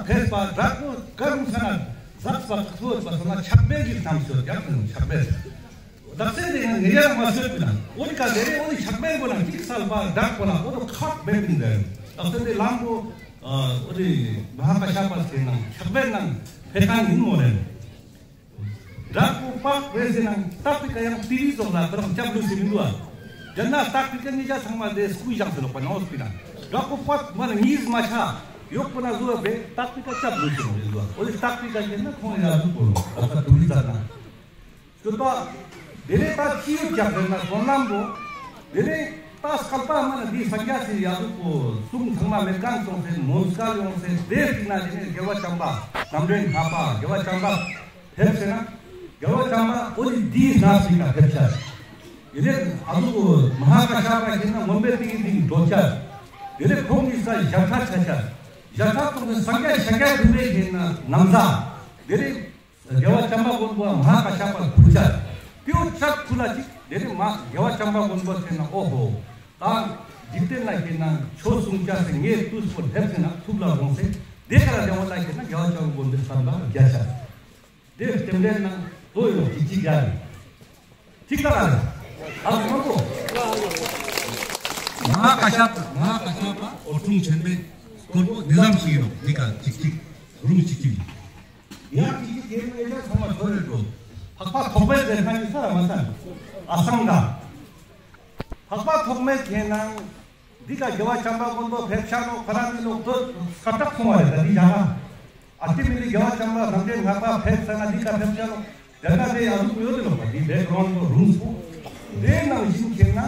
ཕེབས་པ་བྲག་པོ་ཀ་རུ་ས་ན་ཟག་པ་ཐོས་པ་ས་ན་ཕྱག་དཔེ་གི་ཐམས་ཅད་ཀྱང་ཕྱག་དཔེ། བདག་སེ་དེ་ང་ངེ་ཡང་མ་སོད་པ་ན་འོ་དེ་ཀ་དེ་རེ་འོ་དེ་ཕྱག་དཔེ་མགོ་ན་ཅིག་སལ་བ་བདག་པོ་ན་འོ་དེ་ཁག་མེད་པིན་ཟེར། བདག་སེ་དེ་ལམ་པོ་འོ་དེ་མ་ཧཱ་ཀ་ཤ་པ་སེ་ན་ཕྱག་དཔེ་ནང་ཕེ་ཁན་ཡིན་མོ་རེ། བདག་པོ་པག་བེ་སེ་ན་སྟག་པི་ཀ་ཡང་ཏི་རི་ཙོགས་ལ་ཁོ་རང་སྐྱབས་ལུས་སེ་མི་འདུག་ཨ། རྒྱ་ན་སྟག་པི་ཀ་ཉི་ཇ་ཚང་མ་དེ་སྐུ་བཞག་སེ་ལོག་པ་ནང་འོ་སྤི་ན་བདག་པོ་པག་མ་ན་ཉིས་མ་ཆ་ཡོག་པོ་ན་བཟོ་བེ་སྟག་པི་ཀ་སྐྱབས་ལུས་སེ་མི་འདུག་ཨ། འོ་དེ་སྟག་པི་ཀ་ཁེ་ན་ཁོང་ཡ་ཟུག་པོ་ལོ་ཨ་ད་ཏུ་རི་ཙ་ན། སྐྱོད་པ། དེ་ནས་ད་ཅི་ཡོད་ཀྱག་ཟེར་ན་སོ་ནམ་པོ། དེ་ནས་ད་སྐལ་པ་མ་ན་འདི་སངས་རྒྱས་སི་ཡ་ཟུག་པོ་གསུང་ཚང་མ་མེད་ཁན་སོང་སེ་མོན་སྐལ་ཡོང་སེ་དེ་ཟིག་ན་དེ་ནས་རྒྱལ་བ་བྱམས་པ་རྣམ་འདྲེན་ལྔ་པ་རྒྱལ་བ་བྱམས་པ་ཕེབས་སེ་ན་རྒྱལ་བ་བྱམས་པ་འོ་དེ་འདི་ན་ཟིག་ན་ཕེབས་ཆ། དེ་ནས་ཨ་ཟུག་པོ་མ་ཧཱ་ཀ་ཤ་པ་ཁེ་ན་མངོན་པའི་ཏིང་ངེ་འཛིན་འགྲོ་ཆ། དེ་ནས་ཁོང་གི་ས་ཞབས་ཁྲ་ཆ་ཆ། ཞབས་ཁྲ་ཐོག་ནས་སངས་རྒྱས་ཤཱཀྱ་ཐུབ་པའི་ཁེ་ན་ན་བཟའ། དེ་ནས་རྒྱལ་བ་བྱམས་པ་མགོན་པོ་མ་ཧཱ་ཀ་ཤ་པ་ཁུར་ཆ། ཏེའོ་ཆ་ཁུར་ལ་ཅིག་དེ་ནས་མ་རྒྱལ་བ་བྱམས་པ་མགོན་པོ་ཟེར་ན་ཨོ་ཧོ། ད་འཇིག་རྟེན་ལ་ཁེ་ན་ཆོས་གསུང་ཆ་སེ་ངའི་དུས་སུ་ལྷེབ་སེ་ན་ཐུགས་ལ་དགོངས་སེ་དེ་ཀ་ར་རྒྱལ་བ་ལ་ཁེ་ན་རྒྱལ་བ་བྱམས་པ་མགོན་པོའི་བསམ་པ་རྒྱ་ཆ། དེ་རྟེན་འབྲེལ་ནང་དོ་ཡོང་ཅིག་ཅིག་རྒྱ་རེ། ཅིག་ལ་རེ། ཨ་མང་པོ། མ་ཧཱ་ཀ་ཤ་པ་མ་ཧཱ་ཀ་ཤ་པ་འོད་སྲུང་ཆེན་པོའི་སྐོར་པོ་འདི་ཙམ་ཞིག་ཡིན་ནོ། འདི་ཀ་ཅིག་ཅིག་རུང་ཅིག་ཅིག་ཡང་ཅིག་ཅིག་ཡོད་ན་ཡང་ཚང་མ་ཚོར་རེ་འགྲོ། འཕགས་པ་ཐོགས་མེད་ཟེར་ཁན་ནི་ས་ར་མ་ས་ཨ་སང་ག་འཕགས་པ་ཐོགས་མེད་ཁེ་ན་འདི་ཀ་རྒྱལ་བ་བྱམས་པ་མགོན་པོ་ཕེབས་ཤ་ནོ་ཁོ་རང་ནི་ལོག་ཏུ་སྐད་གྲགས་སོང་བ་རེད། ད་འདི་ཡང་ཨ་ཏི་མི་ནི་རྒྱལ་བ་བྱམས་པ་རྣམ་འདྲེན་ལྔ་པ་ཕེབས་ས་ན་འདི་ཀ་ཕེབས་ཤ་ནོ་དེ་ན་དེ་ཨ་ཟུག་ཡོད་དེ་ལོག་པ་འདི་བེག་གྲོན་པོ་རུང་སོ། དེ་ནང་བཞིན་ཁེ་ན་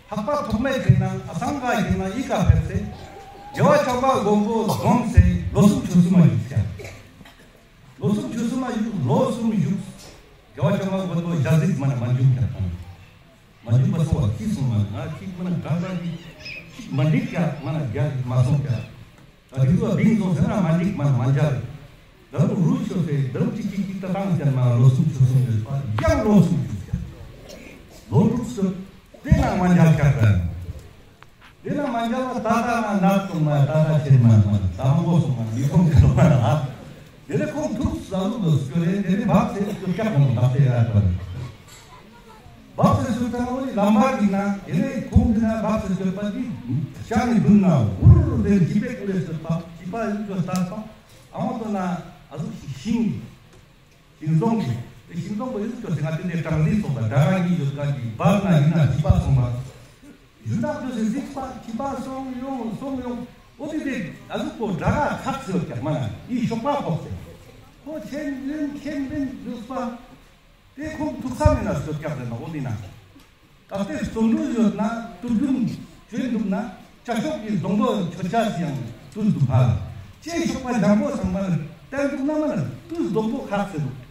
འཕགས་པ་ཐོགས་མེད་ཁེ་ན་ཨ་སང་ག་ཁེ་ན་འི་ཀ་ཕེབས་སེ་རྒྱལ་བ་བྱམས་པ་མགོན་པོ་བསྒོམས་སེ་ལོ་གསུམ་ཆོས་གསུམ་མ་ཡིན་ཀྱང་། ལོ་གསུམ་ཆོས་གསུམ་མ་བཞུགས། ལོ་གསུམ་བཞུགས། རྒྱལ་བ་བྱམས་པ་མགོན་པོ་ཞལ་གཟིགས་མ་ན་མ་འཇུག་ཀྱང་། མ་འཇུག་པ་སོང་བ་ཅི་སོང་མ་ན་ང་ཅིག་མ་ན་དྲན་པ་ཅིག་མ་འགྲིག་ཀྱང་མ་ན་རྒྱལ་མ་སོང་ཀྱང་། ད་དེ་ཚོ་བིང་སོང་ཟེར་ན་མ་འགྲིག་མ་ན་མ་འཇལ། ད་རུང་རུ་ཤོ་ཟེར་ད་རུང་ཅིག་ཅིག་ཅིག་ད་བཏང་ཀྱང་མ་ལོ་གསུམ་ཆོས་གསུམ་ཡོད་པ་ཡང་ལོ་གསུམ་བཞུགས་ཀྱང་། ལོ་དྲུག་སོང་དེ་ན་མ་འཇལ་ཀྱང་། དེ་ན་མ་འཇལ་བ་ད་ལྟ་ན་ནག་སོང་མ་ད་ལྟ་ཆེན་མ་མ་དང་པོ་སོང་མ་མི་ཁོང་གི་སོང་མ་ལ། དེ་ནས་ཁོང་ཐུགས་ས་ལུག་ལ་སྐྱོ་རེ་དེ་ནས་བབས་སེ་སྐྱོ་སྐྱག་ཁོང་བབས་སེ་ཡར་བར། བབས་སེ་སུ་ད་ནོ་ནི་ལམ་བར་གྱི་ན་དེ་ནས་ཁོང་གི་ན་བབས་སེ་སྐྱོད་པ་དེ་ཤ་ནི་དུན་ན་འུར་དེ་འཇིབ་པའི་ཀུ་རེ་སྐྱོད་པ་འཇིབ་པ་ཡིན་སྐྱོད་ལྟར་པ་ཨ་མ་དོ་ན་ཨ་ཟུག་ཤིང་། ཤིང་ཟོང་གི་ ཤིང་སྡོང་པོ་ཡོད་ཅོ་ཟེར་ང་དེ་ནས་གྲངས་རིག་སོང་པ་དགྲ་རང་གི་ཡོད་ག་གི་བར་ན་ཡིན་ན་བཞི་པ་སོང་པ། ཡུལ་དག་ཏུ་ཟེར་གཟིགས་པ་བཞི་པ་སོང་ཡོང་སོང་ཡོང་། འོ་དེ་དེ་ཨ་ཟུག་པོ་དགྲ་ར་ཁག་ཟེར་བ་ཀྱག་མ་ན་ཡི་ཤོག་པ་ཕོག་སེ། ཁོ་ཆེན་རིན་ཆེན་རིན་ཡོད་པ། དེ་ཁོང་ཐུགས་བསམ་ཡིན་ན་ཟེར་བ་ཀྱག་ཟེར་ན་འོ་དེ་ན། ད་ལྟའི་རྩོམ་འབྲུ་ཡོད་ན་དུས་རྒྱུན་བྱོན་འདུག་ན་བྱ་ཤོག་གི་སྡོང་པོ་ཆོ་ཆ་ཡང་དུས་འདུག་ཧ། ལྕེ་ཤོག་པ་འཇམ་པོ་ཚང་མར་བསྟན་འདུག་ན་མར་དུས་སྡོང་པོ་ཁག་ཟེར་འདུག།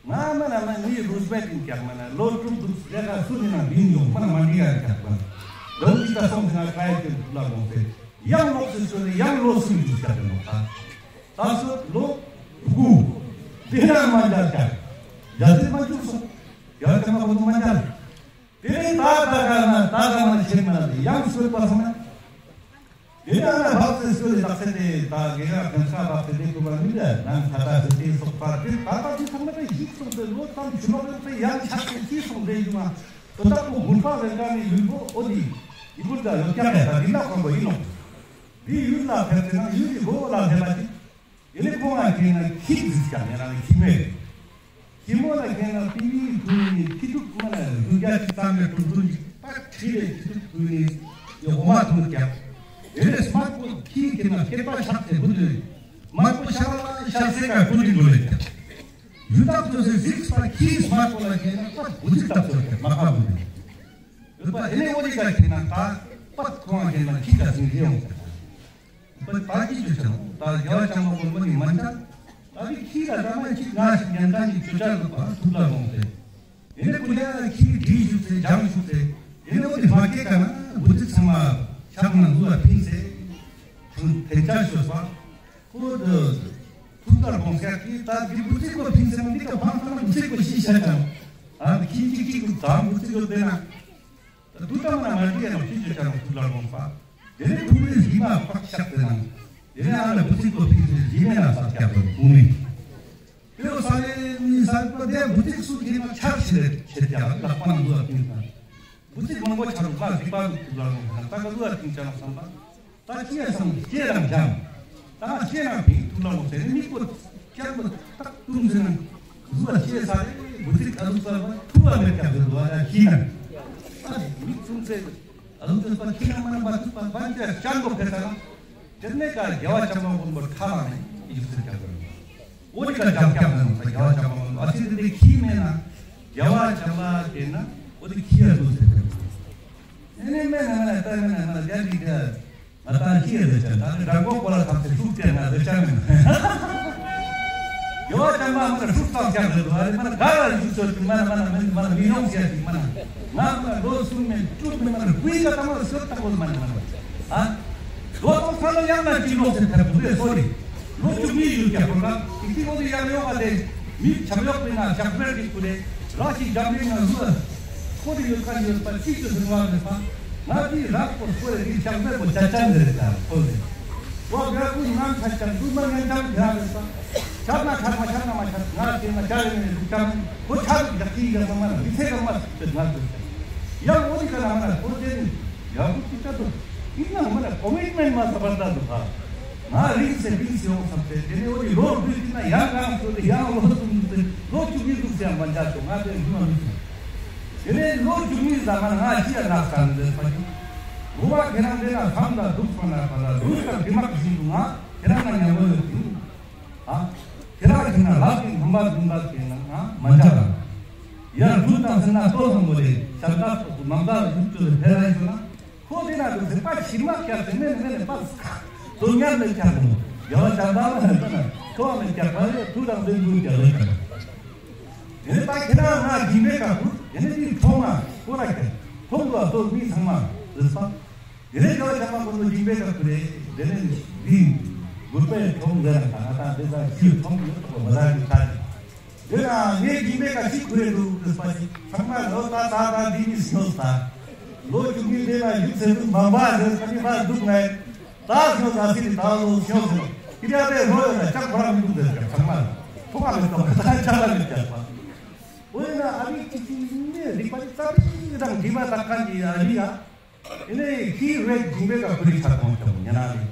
ང་མ་ན་མ་ནི་རུས་མེད་ཡིན་ཀྱག་མ་ན་ལོ་དྲུག་འདུག་ལས་ཀ་སུ་ནི་ན་བིན་ཡོང་མ་ན་མ་འདི་ཡང་ཀྱག་པ། ལོ་འདི་ད་སོང་ཟེར་ན་ཀའི་ཀྱི་ལ་ལོང་ཟེར། ཡང་ལོག་སུ་ཤོད་ནས་ཡང་ལོ་སུ་འདུག་ཀྱག་ནོ་ད། ད་སོ་ལོ་དགུ། དེ་ན་མ་འཇལ་ཀྱག། འཇལ་དེ་མ་འཇུག་སོང་། ཡང་ཀྱག་མ་བོ་མ་འཇལ། དེ་ནས་ད་ད་ག་ན་ད་ག་ན་ཆེན་མ་ལ་ཡང་སོས་པ་སོང་ན། དེ་ནས་ཨ་ན་བག་སེ་སོས་ལ་དག་སེ་དེ་ད་གེ་ག་ཕན་ས་བག་སེ་དེ་ཐུབ་པ་མི་འདྲ་ནང་ཁ་ད་སེ་དེ་སོགས་པ་དེ་ད་ད་དེ་ཚང་མ་དེ་ཞིག་སོང་སྟེ་ལོ་ཙམ་ཆུ་ལོག་ཡོད་པའི་ཡང་ཆགས་ཏེ་ཅི་སོང་སྟེ་ཡོང་ང་དོ་བདག་པོ་མུན་པ་ལས་ཀ་ནི་ཡུལ་པོ་འོ་དེ་ཡི་གུར་ད་ཡོད་ཀྱག་ཡ་ད་དེ་ན་ཁོང་པོ་ཡིན་ནོ། དེ་ཡུལ་ལ་ཕེབས་ཏེ་ན་ཡུལ་གྱི་མགོ་བོ་ལ་སླེབས་པ་ཅིག། དེ་ནས་ཁོང་ལ་ཁེན་ན་ཁྱི་ཟིག་ཀྱང་ཡང་ན་ཁྱི་མེད། ཁྱི་མོ་ལ་ཁེན་ན་པི་ཝི་ཐུ་ནི་ཁྱི་ཐུག་མ་ན་རུ་རྒྱ་ཅིག་ཙམ་ནས་ཀྲུང་ཀྲུང་ཅིག་པ་ཁྲི་རེ་ཁྱི་ཐུག་ཐུ་ནི་ཡོ་འོ་མ་ཐུག་ཀྱང་། དེ་ནས་སྨག་པོ་ཁྱི་ཁེན་ན་སྐེད་པ་ཆག་སྟེ་བུད་དུས་སྨག་པོ་ཤ་ལ་ཤ་སེ་ཀ་ཀུ་ཏི་འགྲོ་ལེ་ཀྱང་། ཡུལ་དག་ཏུ་ཟེར་གཟིགས་པ་ཁྱི་སྨག་པོ་ལ་ཁེན་ན་པ་བུ་ཙིག་ཏག་ཏོ་ཀྱང་མ་པ་བུད་དུས། ཡོད་པ་དེ་ནས་འོ་དེ་ཀ་ཁེན་ན་ད་པ་ཁོང་ཁེན་ན་ཁྱི་ཀ་ཟིང་རེ་ཡོང་ཟེར། པ་པ་ཅི་ཅོ་ཅང་ད་རྒྱལ་བ་བྱམས་པ་མགོན་པོ་ནི་མན་ཆད། ད་དེ་ཁྱི་ལ་ད་མ་ཅིག་ང་ཞིག་ཉན་ཁན་ནི་ཅོ་ཅ་ལོ་པ་ཐུགས་ལ་ལོངས་ཏེ། དེ་ནས་ཀུ་ལེ་ཁྱི་དྲིས་ཞུགས་ཏེ་སྦྱང་ཞུགས་ཏེ། དེ་ནས་འོ་དེ་མ་སྐྱེས་ཀ་ན་བུ་ཙིག་ཚང་མ་ཤག་ན་ལུ་ལ་ཕིངས་ཏེ། ཐུན་ཐེན་ཅ་ཤོས་པ། ཁོ་དེ་ཐུགས་ལ་ལོངས་ཀྱག་གི་ད་དེ་བུ་ཙིག་པོ་ཕིངས་ཏེ་ན་འདི་ཀ་ཕང་ཐང་ན་བུ་ཙིག་པོ་ཤི་ཤ་ཅང་། ཨ་ཁྱི་ཅིག་ཅིག་གི་ད་བུ་ཙིག་ཡོད་དེ་ན། ད་དུ་ཏང་ན་མ་དུ་ཡ་ནོ་ཅི་ཅོ་ཅ་ནོ་ཐུགས་ལ་ལོངས་པ། དེ་ནས་ཐུགས་ལས་ཡི་མ་ཕག་ཤག་དེ་ན། དེ་ནས་ཨ་ལ་བུ་ཙིག་པོ་ཕིག་ཟེར་ཡི་མེ་ན་ས་སྐྱ་པོ་བུ་མི། དེ་ལོ་ས་ལེ་ནི་ས་པ་དེ་བུ་ཙིག་སུ་ཁྱེད་ན་ཆར་ཆེ་ཆེ་ཀྱག་ལག་པ་ན་འདུག་ཨ་ཕིང་ས། བུ་ཙིག་མང་པོ་ཆར་ལ་རིག་པ་འདུག་ཐུགས་ལ་ལོངས་ན་ད་ག་འདུག་ཨ་ཕིང་ཅ་ནོ་བསམ་པ། ད་ཅི་ཡ་སང་ཅེ་རང་ཅང་། ད་ཅེ་རང་ཕིང་ཐུགས་ལ་ལོངས་ཟེར་ནི་མིག་པོ་ཅང་པོ་ཏག་ཏུང་ཟེར་ན། གཟུགས་ལ་ཅེ་ས་རེ་བུ་ཙིག་ཨ་ལུ་ཙ་བ་ཐུག་པ་མེད་ཀྱང་ཟེར་བ་ཡ་ཁྱི་ན། ད་མིག་ཙུང་ཚེ་ཨ་ལུ་ཙ་བ་ཁྱི་ན་མ་ན་མ་ཐུག་པ་བན་ཅ་ཅང་པོ་ཕེ་ས་ན། དེ་ནས་ཀ་རྒྱལ་བ་བྱམས་པ་མགོན་པོ་ཁ་ལ་ནས་ཡིག་ཚིག་ཀྱང་ཟེར། འོ་དེ་ཀ་ཀྱང་ཀྱང་ཟེར་ན་རྒྱལ་བ་བྱམས་པ་མགོན་པོ་ཨ་ཙི་དེ་ཁྱི་མེད་ན་རྒྱལ་བ་བྱམས་པ་དེ་ན་འོ་དེ་ཁྱི་ཨ་ལུ་ཟེར་ཕེ་ས། ཨེ་ནེ་མེ་ན་མ་ན་ཏ་མེ་ན་མ་ན་རྒྱ་གི་ཏ་ང་ཏང་ཅི་ཡ་ཟེར་ཅང་ད་ནི་རང་གོ་པོ་ལ་ཐམས་ཅད་ཧྲུག་སྟེ་ང་ཟེར་ཅང་མེད། རྒྱལ་བ་བྱམས་པ་མ་ན་ཧྲུག་ཙམ་ཀྱང་ཟེར་དུ་ཨ་རེ་མ་ན་ག་ལ་ཞུ་ཚོད་ཀྱི་མ་ན་མ་ན་མི་མ་ན་མི་ཡོང་ཟེར་ཅིག་མ་ན་ང་མ་ན་ལོ་གསུམ་མེད་དྲུག་མེད་མ་ན་དགུའི་ཀ་ད་མ་ན་ཟེར་ད་གོ་མ་ན་མ་ན་ཨ་ལོ་ཏོག་ས་ལ་ཡང་ན་ཅི་ལོག་ཟེར་ཐབས་དུ་རེ་སོ་རེ། ལོ་བཅུ་གཉིས་ཡུལ་གྱི་ཁོ་རང་ཏིག་ཏིག་འོ་དེ་ཡང་ཡོད་པ་དེ་མི་ཆབ་ཡོག་པའི་ནང་ཞག་པེར་གྱི་ཁུ་རེ་ར་ཞིག་འཇམ་པའི་ནང་ལུ་ཁོ་དེ་ཡོད་ཁ་ཡོད་པ་གཅིག་ཏུ་ཟིན་བ་རེད་པ། ང་དེ་རག་པོ་ཁོ་རེ་དེ་ཞག་པེར་པོ་ཅ་ཅན་རེད་ད་ཁོ་རེ། འོ་དེ་ར་ཁུ་ནང་ཆ་ཅན་དུ་མ་ངན་ཅན་དེ་ར་རེད་པ། ཆར་ན་ཆར་མ་ཆར་ན་མ་ཆར་ང་དེ་ན་ཅ་རེ་ནས་དུ་ཅ་ཁོ་ཆར་གྱི་ཡག་གི་ཡག་མ་ན་མི་ཚེ་གང་མ་ཟེར་ང་དུ་ཡང་འོ་དེ་ཀ་ན་མ་ན་ཁོ་དེ་ནི་ཡག་པོ་ཅི་ཅ་དུ། ཡིན་ནའང་མ་ན་ཀོ་མིཊ་མེནཊ་མ་ཟ་བར་ད་འདུག་ག་ང་རིང་ཟེར་རིང་ཟེར་ཡོང་བསམ་སྟེ་དེ་ནས་འོ་དེ་ལོ་དགུ་ཟིན་ན་ཡང་གང་སོ་དེ་ཡང་ལོ་གསུམ་ཟིན་ལོ་བཅུ་གཉིས་འདུག་ཟེར་མ་འཇག་སོང་ང་དེ་རྒྱུ་མ་མི་སོང་། དེ་ནས་ལོ་བཅུ་གཉིས་ཟ་མ་ན་ང་ཅི་ཡ་ནག་ས་ནས་ཟེར་ཕ་གི། འོ་བ་ཁྱེད་རང་དེ་ན་ཁམས་ལ་འདུག་པ་ན་པ་ལ་ལུས་དང་དྲི་མ་བཞིན་དུ་ང་ཁྱེད་རང་ན་ཉམས་པོ་ཡོད་དེ། ཨ། ཁྱེད་རང་ཁྱེད་ན་ལག་གི་ངམ་པ་འདུག་ལ་ཁྱེད་ན་ང་མ་འཇག་ར། ཡར་འདུག་དང་ཟེར་ན་ལྟོ་སང་མོ་ལེ་ཤར་ལྟ་མང་ལྟ་ཡུག་ཏུ་ཕེ་ར་ཡིན་ན། ཁོ་དེ་ན་དུ་ཟེར་པ་ཕྱི་མ་ཀྱག་ཟེར་མེད་མེད་པ་དོན་ཉམས་མེད་ཀྱག་མོ། རྒྱལ་བ་བྱམས་པ་ལ་ཧན་ཏ་ན་ཁོ་བ་མེད་ཀྱག་པ་རེད་དུ་དང་ལྡན་དུ་ཀྱག་ལེ་ཀྱག། དེ་ནས་ད་ཁྱེད་རང་ང་སྦྱིན་པའི་སྐབས་སུ་དེ་ནས་དེ་ཐོང་ང་ཁོ་ར་ཀྱག་ཐོང་དུ་ཨ་ཐོ་མི་ཚང་མ་ཟེར་ས། དེ་ནས་རྒྱལ་བ་བྱམས་པ་མགོན་པོ་སྦྱིན་པའི་སྐབས་སུ་རེད་དེ་ནས་འདི་གུར་པའི་ཐོང་ཟེར་ར་ད་ང་ད་དེ་ཟ་ཁྱི་ཐོང་ཡོད་ཐོང་མ་ཟ་ཁྱི་ཁ་ཅིག་དེ་ན་ངས་སྦྱིན་པའི་ཀ་ཅིག་ཁུར་རེ་འདུག་ཟེར་པ་ཅིག་ཚང་མ་ལོ་ད་ད་ད་འདི་ནི་སོང་ད། ལོ་བཅུ་གཉིས་དེ་ལ་ཡུག་ཚེ་འདུག་མ་འབའ་ཟེར་ཁ་ནི་མ་འདུག་ངས་ད་སོང་ད་སི་ནི་ད་ལོ་སོང་ཟེར་ཁི་ར་དེ་ལོ་ཡོད་ན་ཅང་ཁོ་རང་མི་འདུག་ཟེར་ཀྱང་ཚང་མ་ལ་ཐོག་མ་མེད་ཐོག་མ་ད་ཅང་ལ་མི་ཀྱང་པ། འོ་ཡིན་ན་ཨ་རི་ཅིག་ཅིག་ནི་རིག་པ་ནི་རྩ་བའི་དང་དྲི་མ་དག་ཁན་གྱི་ཨ་རི་ཡ། ཨེ་ནས་ཁྱི་རེད་སྦྱིན་པའི་ཀ་ཁུ་རི་ཆ་ཁོང་ཆ་མོ་ཉན་ན་རེད།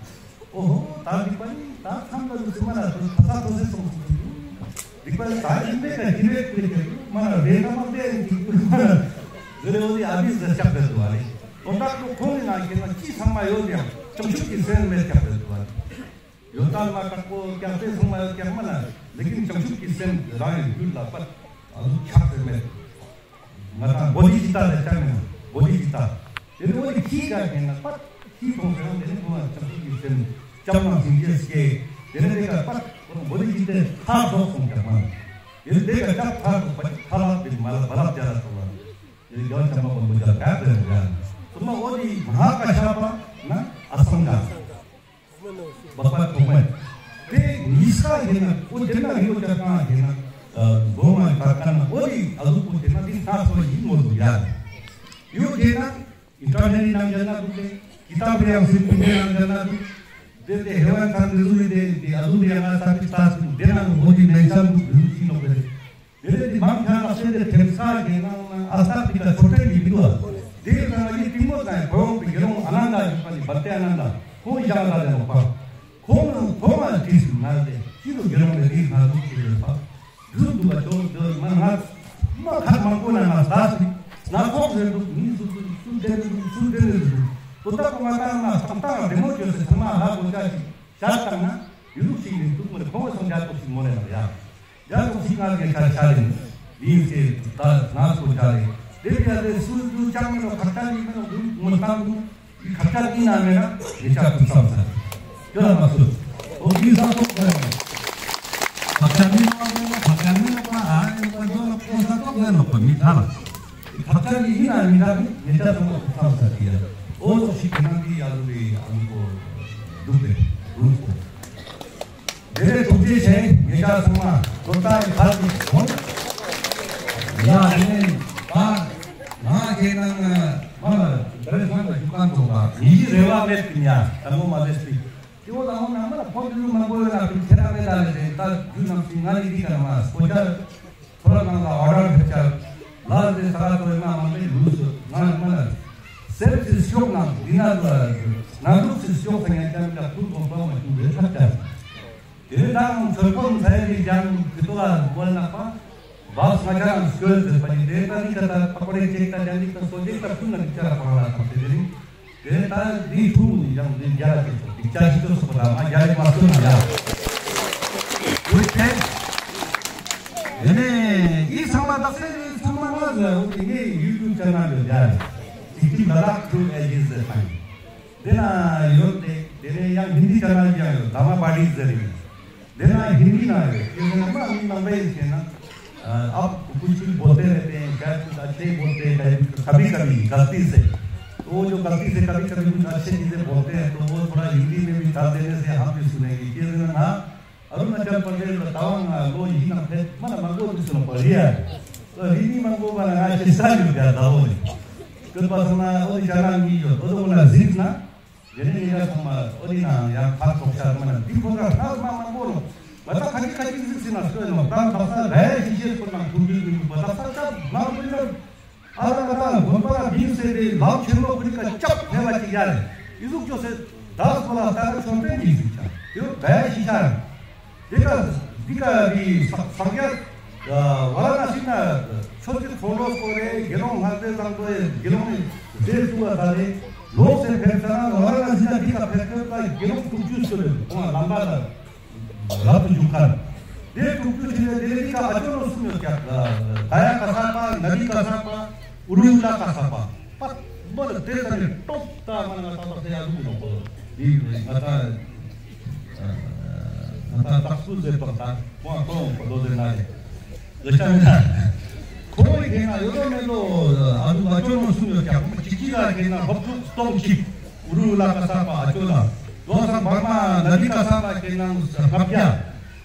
ཨོ་ཧོ་ད་འདི་པ་ནི་ད་ཁམས་ལ་ལུག་སི་མ་ན་དུ་ད་ད་དོ་ཟེར་སོང་སོང་སོང་། རིག་པ་ད་ཡིན་པའི་ཀ་ཡིན་པའི་ཀ་ཡིན་མ་ན་རེ་ན་མ་བདེ་ཡིན་ཀྱི་མ་ན་ཟེར་རེ་འོ་དེ་ཨ་བི་ཟེར་ཆགས་པའི་འདུག་ཨ་ནི། དོན་དག་ཏུ་ཁོང་གི་ནང་གི་ན་ཅི་ཚང་མ་ཡོད་ཡང་བྱང་ཆུབ་ཀྱི་སེམས་མེད་ཆགས་པའི་འདུག་ཨ་ནི། ཡོན་ཏན་མ་དྲག་པོ་ཀྱང་དེ་ཚང་མ་ཡོད་ཀྱང་མ་ན་ལེ་ཀིན་བྱང་ཆུབ་ཀྱི་སེམས་རང་གི་རྒྱུད་ལ་པད་ཨ་ལུ་ཆགས་ཏེ་མེད། ང་དང་བོ་དྷི་ཙིཏྟ་ལ་ཆ་མེད་ན་བོ་དྷི་ཙིཏྟ། དེ་ནི་བོ་དྷི་ཁྱི་ག་གེ་ན་པད་ཁྱི་མཐོང་ཟེར་ན་དེ་ནི་ཁོང་ལ་བྱང་ཆུབ་ཀྱི་སེམས་བྱམས་དང་སྙིང་རྗེ་སྐྱེ། དེ་ནི་དེ་ག་པད་ཁོང་བོ་དྷི་ཙིཏྟའི་ཐག་རྫོགས་སོང་ཀྱང་མ་ན། དེ་ནི་དེ་ག་ཅག་ཐག་རྫོགས་པ་ཅིག་ཐ་ལ་དེ་མ་ལ་བ་ལ་བྱ་ལ་སོང་ལ། དེ་ནི་རྒྱལ་བ་བྱམས་པ་མགོན་པོ་རྒྱལ་ག་རེ་རེ་ཡ། སོ་མ་བོ་དྷི་མ་ཧཱ་ཀ་ཤ་པ་ན་ཨ་སང་ག། བག་པ་ཐོག་མེད། དེ་ཉིས་ཀ་ཡིན་ན་འོ་དེ་ན་ཡོད་ཀྱང་གང་ཡིན་ན། སྒོ་མ་གར་ཀ་ན་འོ་དེ་ཨ་ལུ་པོ་དེ་ན་དེ་སྣ་ཚོགས་ཡིན་མོ་འདུག་ཡ། ཡོད་དེ་ན་ཨིན་ཊར་ནེཊ་ནང་ཡང་ན་འདུག་དེ་ཀི་ཏབ་རེ་ཡང་སྲིད་པའི་ནང་ཡང་ན་འདུག་དེ་དེ་ཧེ་ཝན་ཁང་གི་ལུ་རི་དེ་དེ་ཨ་ལུ་རེ་ཡང་ན་ས་པི་ས་སུ་དེ་ན་འོ་དེ་མེན་ཤན་འདུག་ལུ་ཅི་ནོ་གི། དེ་ནས་དེ་མང་ཆེ་ན་སེམས་དེ་ཐེབས་ས་གི་ནང་ན་ཨ་སྟག་པི་ཀ་ཆོ་ཕྲན་གྱི་མི་འདུག་ཨ། དེ་ཡི་ནང་ན་ཡི་ཏིང་མོ་དང་གོ་ཡོང་པའི་དགེ་སློང་ཨ་ནནྡ་ཡོད་པ་ནི་བཏེ་ཨ་ནནྡ་ཁོང་ཡང་ལ་ལེ་ནོག་པ། ཁོང་ཁོང་ང་དྲིས་སུ་ང་ལེ་ཅི་རུ་དགེ་སློང་ལེ་དེའི་ང་ལུགས་ཀྱི་ཡོད་པ། རྒྱུ་འདུག་པ་ཆོ་འདོད་མ་ང་མ་ཁག་མང་པོ་ན་ང་ལྟ་སི་ན་ཁོག་རེ་འདུག་མི་འདུག་སུ་དེ་རེ་འདུག་སུ་དེ་རེ་འདུག་པོ་ཏ་པོ་ང་ཏང་ན་ཐང་ཏང་རེ་མོ་བཅོས་སེ་ཚང་མ་ཧ་གོ་ཅག་ཅིག་ཤར་བཏང་ན་ཡུལ་ལུགས་ཤིག་ནི་འདུག་མོ་རེ་ཁོང་བའི་སང་རྒྱ་ཏོག་ཞིག་མོ་རེ་ན་ཡ། ཡ་ཏོག་ཞིག་ང་གི་ཆ་ཆ་རེ་ཡིན་ཚེ་ད་ང་ཚོ་ཆ་རེ་དེ་ཡ་རེ་སུ་འདུག་ཅང་མི་ནོ་ཁ་ཆ་ཡིན་མི་ནོ་འདུག་མོ་ཏང་འདུག་ཡི་ཁ་ཆ་ཡིན་ན་མེད་ན་ངེ་ཆ་ཐུབ་བསམ་ས་ཡོད་ལ་མ་སུ་འོ་ཡིན་ས་ཏོག་ཁ་ཆ་མི་ནོ་ཁ་ཆ་མི་ནོ་པ་ཨ་ཡིན་པ་འདོ་ལ་ཁོ་ས་ཏོག་མེད་ནོ་པ་མི་ཐ་ལ། ཁ་ཆ་ནི་ཡིན་ན་མི་འདྲ་ནི་ཉེ་ཆ་ཚང་མ་ཐུགས་བསམ་ས་དེ་ཡ། ཨོ་ཙོག་ཞིག་གི་ནང་གི་ཡ་ལུ་རེ་ཨ་ལུ་གོ་འདུག་པས་རུང་ཚོ། དེ་ནས་ཐུགས་རྗེ་ཆེ་ཉེ་ཆ་ཚང་མ་ཐོབ་ཐང་གི་ཁ་ཅིག་ཧོན། ཡ་དེ་ནས་པ་ང་ཁྱེད་ནང་མ་ལ་དེ་རེ་སོང་ལ་ཞུ་ཁན་ཚོ་པ་མི་ཡི་རེ་བ་མེད་ཀི་ཡ་དང་མོ་མ་ཟེར་སི། དེ་བོ་དང་བོ་ནང་མ་ལ་ཕོག་གི་ལུགས་མང་པོ་ཡོད་ན་ཁྱེད་རང་མེད་ད་ལེ་ཟེར་ད་རྒྱུ་ནང་སི་ང་ནི་འདི་ག་ན་མ་སྤོ་ཆ། ཐོ་ར་ནང་ལ་ཨོ་ཌར་ཕེབས་ཆ། ལ་དེ་ས་ག་ཐོ་ཡིན་ན་མང་པོའི་ལུགས་སུ་ང་མ་ལ་སེམས་སི་ཤོག་ནང་འདི་ན་ལ་ནང་ལུགས་སི་ཤོག་ས་ཡང་ཅང་ཀ་ཐུག་གོང་པ་མ་བྱུང་བའི་ཐབས་ཆ། དེ་ནས་ད་ཆོས་སྐོར་མཚན་གྱི་ཀྱང་གི་ཏོ་ལ་བོ་ལ་ནག་པ་བག་ས་ཆ་རང་སྐྱོད་ཟེར་པ་ཡིན་དེ་ད་ནི་ད་ད་པ་ཀོ་རེ་ཅེག་ད་ལྡན་ལིག་ད་སོ་ཅེག་ད་ཁུ་ན་ཀི་ཆ་ར་པ་ར་ལ་ཐམ་དེ་དེ་རིང་། དེ་ནས་ད་འདི་ཐུག་ནི་ཡང་འདི་རྒྱ་ལ་ཅིག་ཏོ་ཅིག་ཅ་ཞིག་ཏོ་སོགས་པ་དང་མ་རྒྱ་ལ་མ་སྟོན་ན་ཡ། འོ་དེ་ནས་འདི་ཚང་མ་དག་ས་འདི་ཚང་མ་ང་ཟེར་འོ་དེ་ངའི་ཡུ་ཊུབ་ཆེ་ནལ་ཡོད་རྒྱ་ལ་ཅིག་ཅིག་ལ་དྭགས་ཀྲུ་ཨེ་ཇི་ཟེར་ཁན་དེ་ན་ཡོད་དེ། དེ་ནས་ཡང་ཧིན་དི་ཆེ་ནལ་ཡང་ཡོད་དྷརྨ་བྷ་ཊི་ཟེར་ཡིན། དེ་ན་ཧིན་དི་ན་ཡོད། དེ་ན་མ་མི་མང་པོ་ཡིན་ཟེར་ན། आप कुछ भी बोलते रहते हैं, क्या कुछ अच्छे ही बोलते हैं, कभी कभी गलती से। तो वो जो गलती से कभी कभी कुछ अच्छे चीजें बोलते हैं, तो वो थोड़ा हिंदी में भी डाल देने से हम भी सुनेंगे। ये ना अरुणाचल प्रदेश का तावांग लो ही ना थे, मन मंगो भी सुनो पढ़िया। तो हिंदी मंगो बना अच्छे सारी हो गया था वो। तो बस ना वो जाना नहीं जो, तो वो ना जितना དེ་ནས་ཉེ་ཆ་ཚང་མ་ཨོ་དེ་ན་ཡང་ཕར་ཐོག་ཤར་མ་ན་འདི་ཁོ་ན་ཐག་མ་མང་པོ་ནོ། ང་ད་ཁ་ཅིག་ཁ་ཅིག་གཟིགས་སི་ན་སོས་ནོ། ད་ད་ས་ར་ཡ་ཤི་ཤེས་ཁོ་ན་ཐུག་འདུག་མི་འདུག་པ། ད་ས་ཆ་མང་པོ་ཡིན་ན་ཨ་ར་ང་ད་དགོན་པ་ལ་མིང་ཟེར་ཏེ་ལམ་ཆེན་མོ་ཁོ་ནི་ཀ་ཅབ་ཕེ་བ་ཅིག་ཡ་རེ་ཨི་ཟུག་ཅོ་སེ་ད་ཁོ་ལ་ད་ཆོ་འཕྲུལ་གྱི་གཟིགས་ཆ་དེ་ར་ཡ་ཤི་ཤ་ར། དེ་ཀ་འདི་ཀ་རི་ས་སངས་རྒྱས་ཝ་ར་ཎ་སི་ན་ཆོས་ཀྱི་འཁོར་ལོ་བསྐོར་རེ་དགེ་སློང་ལྷ་སྲས་བཟང་པོ་ཡི་དགེ་སློང་ནི་སྡེ་བཙུགས་པ་ས་རེ་ལོག་སེ་ཕེབས་ས་ན་ཝ་ར་ཎ་སི་ན་འདི་ཀ་ཕེབས་ཐོས་ཀ་དགེ་སློང་དྲུག་ཅུ་སུ་རེ་ཁོང་ལ་ལམ་པ་ལ་རབ་ཏུ་བཞུགས་ཁར་དེ་དྲུག་ཅུ་ཕྱིན་ནས་དེ་ནས་འདི་ཀ་ཨ་ཅོ་ལོ་གསུམ་ཡོད་ཀྱག་ག་ཡ་ག་ས་པ་ན་དི་ག་ས་པ། ཨུ་རུ་ལ་ག་ས་པ། པ་མ་ལ་དེ་ཙམ་ནི་ཏོག་ཏ་མ་ན་ང་ཏང་པ་སེ་ཡ་ལུག་ནོ་གོ། འདི་ང་ཏང་ང་ཏང་ཏག་སུ་ཟེར་པ་ད་ཁོང་ཏོང་པ་ལོ་ཟེར་ན་ལེ། ལེ་ཤ་མེད་ན། ཁོང་རི་གེ་ན་ཡོད་མེད་ལོ་ཨ་ལུ་ཨ་ཅོ་ནོ་གསུམ་ཡོད་ཀྱག་ཅིག་ཅིག་ལ་གེ་ན་ཧོབ་ཚུགས་སྟོང་གཅིག་ཨུ་རུ་ལ་ག་ས་པ་ཨ་ཅོ་ལ། ལོ་སང་བར་མ་ན་དི་ག་ས་པ་གེ་ན་ལྔ་བརྒྱ།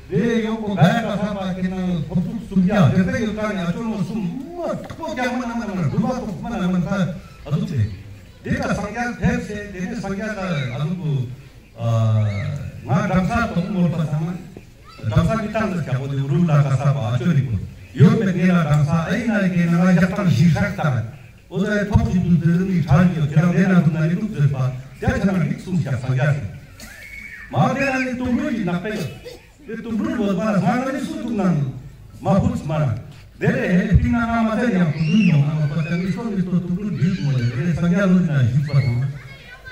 དེ་ཡོང་གོ་ག་ཡ་ག་ས་པ་གེ་ན་ཧོབ་ཚུགས་སུམ་བརྒྱ་དེ་ཚེ་ཡོད་ཀ་ནི་ཨ་ཅོ་ནོ་གསུམ་མ་ཐོ་རྒྱ་མ་ན་མ་ན་མ་ན་དུ་བ་ཐོ་མ་ན་མ་ན་ཨ་ཟུག་ཚེ། དེ་ཀ་སངས་རྒྱས་ཕེབས་སེ་དེ་ནས་སངས་རྒྱས་ཀ་ཨ་ཟུག་གུ་ང་གྲྭ་ས་དང་མོལ་པ་ཚང་མ་གྲྭ་ས་མི་ཏང་ཟེར་ཀྱག་པོ་དེ་རུ་ལ་ག་ས་པ་ཨ་ཅོ་རི་ཀུན་ཡོད་མེད་ངེ་ལ་གྲྭ་ས་ཨེ་ཡིན་ན་ཡི་གེ་ན་ང་ཞག་ཐང་ཞིག་ཧྲག་ཏང་འོ་ཟེར་ཐོག་ཞིག་ཏུ་དེ་རིང་གི་གྲྭ་ཡོད་ཁྱེད་རང་ལས་ན་དུ་ན་ཡི་ལུག་ཟེར་པ་དེ་ཁྱེད་རང་རིག་གསུངས་ཤག་སངས་རྒྱས་སེ་མ་དེ་ན་ནི་དུམ་བུ་ཡི་ནག་པ་ཡོད། དེ་དུམ་བུར་བོད་པ་ང་ནི་སུ་ཐུག་ནང་ མ་ཕུད་མ་ན། དེ་ལས་ཧེ་ཕིང་ན་ང་མ་ཚད་ཡང་ཐུགས་རྒྱུད་ཡོང་ང་མ་པ་ཅང་མི་སོ་མི་སོ་ཐུགས་རྒྱུད་འདུས་མོ་ལས་རེ་སངས་རྒྱས་ལུས་ན་བཞུགས་པ་དང་།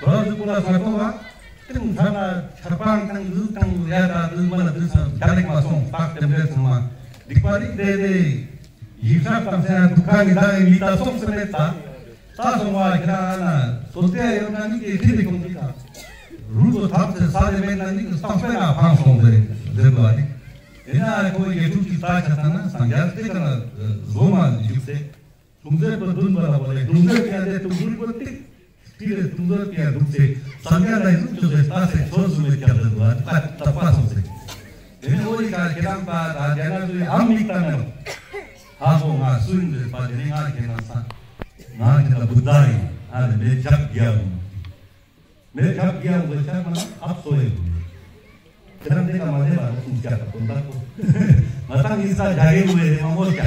རང་གཟུགས་པོ་ལ་ས་ཐོ་བ། ཏིང་ཐ་ན་ཆར་པང་དང་འུ་དང་ཡ་ད་འུ་མ་ལ་འུ་ས་རྒྱ་ལེགས་མ་སོང་སྟག་དེ་འདྲས་སོང་མ། སྡིག་པ་རིག་དེ་དེ། ཡིག་ཤར་དང་སེ་ཡང་དུག་ཁ་གི་ད་ཡི་མི་ད་སོང་སེ་མེད་ད། ད་སོང་བ་ཁྱེད་རང་ན་སོ་ཏེ་ཡོད་ན་ནི་ཀྱེ་ཁྲི་རེ་གོང་གི་ད། རུ་ཏོ་ཐབ་སེ་ས་ལེ་མེད་ན་ནི་ཀྱེ་སྟོང་པེ་ན་ཕང་སོང་ཟེར་ཟེར་བ་ནི། ཡིན་ན་ཁོ་ཡེ་ཕྲུག་གི་ད་ཆ་ད་ན་སངས་རྒྱས་ཏེ་ཀ་ན་བཟོ་མ་བཞུགས་སེ། ལྷུང་བཟེད་པོ་བདུན་པ་ལ་བོ་ལེ་ལྷུང་བཟེད་ཀྱང་དེ་དུག་རུལ་པོ་ཏིག་ཏི་རེ་ལྷུང་བཟེད་ཀྱང་དུག་སེ་སངས་རྒྱས་ལ་ཡིན་ཅོ་སེ་ལྟ་སེ་ཆོས་སུ་མེད་ཀྱང་ཟེར་བ་ཀ་ཏག་པ་སོང་སེ། དེ་ནི་འོ་ཡི་ཀ་ཁྱེད་རང་པ་ད་རྒྱ་ནག་ཏུ་ཡི་ཨམ་མིག་ཏང་ནོ། ཧ་ཧོ་ང་སུ་ཡིན་ཟེར་པ་དེ་ནི་ང་ཁྱེད་ན་ས། ང་ཁྱེད་ན་བུདྡྷ་ཡིན། ཨ་ནི་མེ་ཇག་རྒྱལ་ཡོང་། མེ་ཇག་རྒྱལ་ཡོང་ཟེར་ཆག་མ་ན་ཨབ་སོ་ཡིན། ཁྱེད་རང་དེ་ཀ་མ་ལེ་བ་ནོ་སུ་ཆག་པ་དོན་དག་པོ། ང་ཏང་ཡིན་ས་ཇག་གེ་བོ་ཡེ་མ་མོ་ཆག་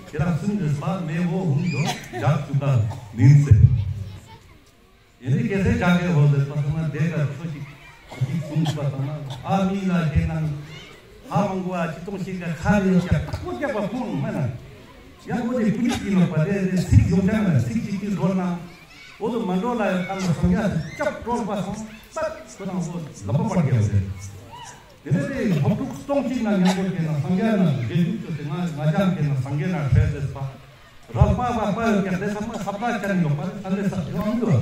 ཁྱེད་རང་སུ་ཡིན་ཟེར་པ་མེ་བོ་ཧུང་ཇོ་ཇག་ཆུ་ཀ་མིན་ཟེར། ཡིན་ནི་གལ་སྲིད་ཇག་གེ་ཧོ་ཟེར་པ་སོང་ན་དེ་ག་ཆོས་ཅིག་ཅིག་གསུངས་པ་སོང་ན་ཨ་མི་ལ་ཁྱེད་ནང་ཨ་མང་པོ་ཨ་ཅི་གཏོང་ཞིག་ག་ཁ་ལེ་ཡོད་ཀྱང་ཁོ་རྒྱག་པ་ཁོང་མ་ན། ཡང་ཁོ་དེ་ཀུ་ལི་ཀི་ནོག་པ་དེ་དེ་ཚིག་ཡོང་ཀྱང་ན་ཚིག་ཅིག་ཅིག་འགྲོ་ན་འོ་དུ་མ་འགྲོ་ལ་ཡོད་ཁ་ན་སོང་ཡ་སྐྱབས་བཀྲོལ་པ་སོང་སད་ཁོ་རང་ཁོ་ལབ་པ་མ་རྒྱག་ཟེར། དེ་ནས་དེ་ལྷོ་ཕྲུག་སྟོང་གཅིག་ན་མཉམ་པོ་དེ་ན་སངས་རྒྱས་ན་རྗེས་འཇུག་ཏུ་དེ་ང་ང་ཅག་དེ་ན་སངས་རྒྱས་ན་ཁྲེལ་ཟེར་པ། རལ་པ་བ་པ་ཡོད་ཀྱང་དེ་ཚང་མ་ས་པ་ཅན་ཡོད་པ་རེད། ས་ལེ་ས་ཡོང་འདུག་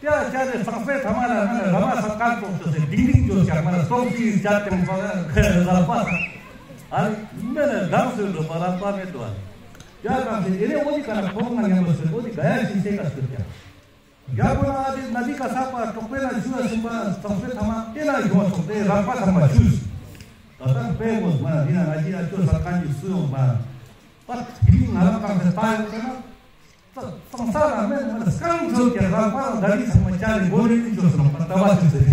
ཏེ་ཨ་ཅག་དེ་སངས་པའི་ཐ་མ་ལ་ང་ལ་ར་མ་ས་ཀར་ཙོགས་ཏུ་སེ་ལྡིང་ལྡིང་ཅོ་ཀྱང་མ་ལ་སྟོང་གཅིག་ཅག་ཀྱང་ས་རལ་པ་ས་ཨ་མེ་ལ་གང་སུ་འགྲོ་པ་རལ་པ་མེད་དུ་ཨ་ཡ་གང་སེ་དེ་ནས་འོ་དི་ཀ་ན་ཁོང་ང་མཉམ་པོ་སེ་འོ་དི་ག་ཡ་ཤི་སེ་ཀ་སྐྱོད་ཀྱང་། རྒྱལ་པོ་ལ་ཨ་དེ་ན་དི་ཀ་ས་པ་གྲོགས་པོའི་ན་ཆུ་ཡ་སུམ་པ་གྲོགས་པོའི་ཐ་མ་ཨེ་ན་ཡོང་ཐོག་དེ་རག་པ་ཐ་མ་ཆུ། ད་ལྟ་དཔེ་མོ་མ་ན་དི་ན་ང་ཅི་ཨ་ཅོ་ས་ཁན་གྱི་སུ་ཡོང་མ། པ་དི་ང་རང་གང་སེ་ལྟ་ཡོང་ཀྱང་ན། ད་སང་ས་ལ་མེད་མ་ན་སྐང་ཚོ་ཀྱང་རག་པ་ད་དི་ཚང་མ་ཅ་ལེ་མགོ་ནས་ནི་ཅོ་སོང་པ་ལྟ་བ་ཆུ་ཟེར།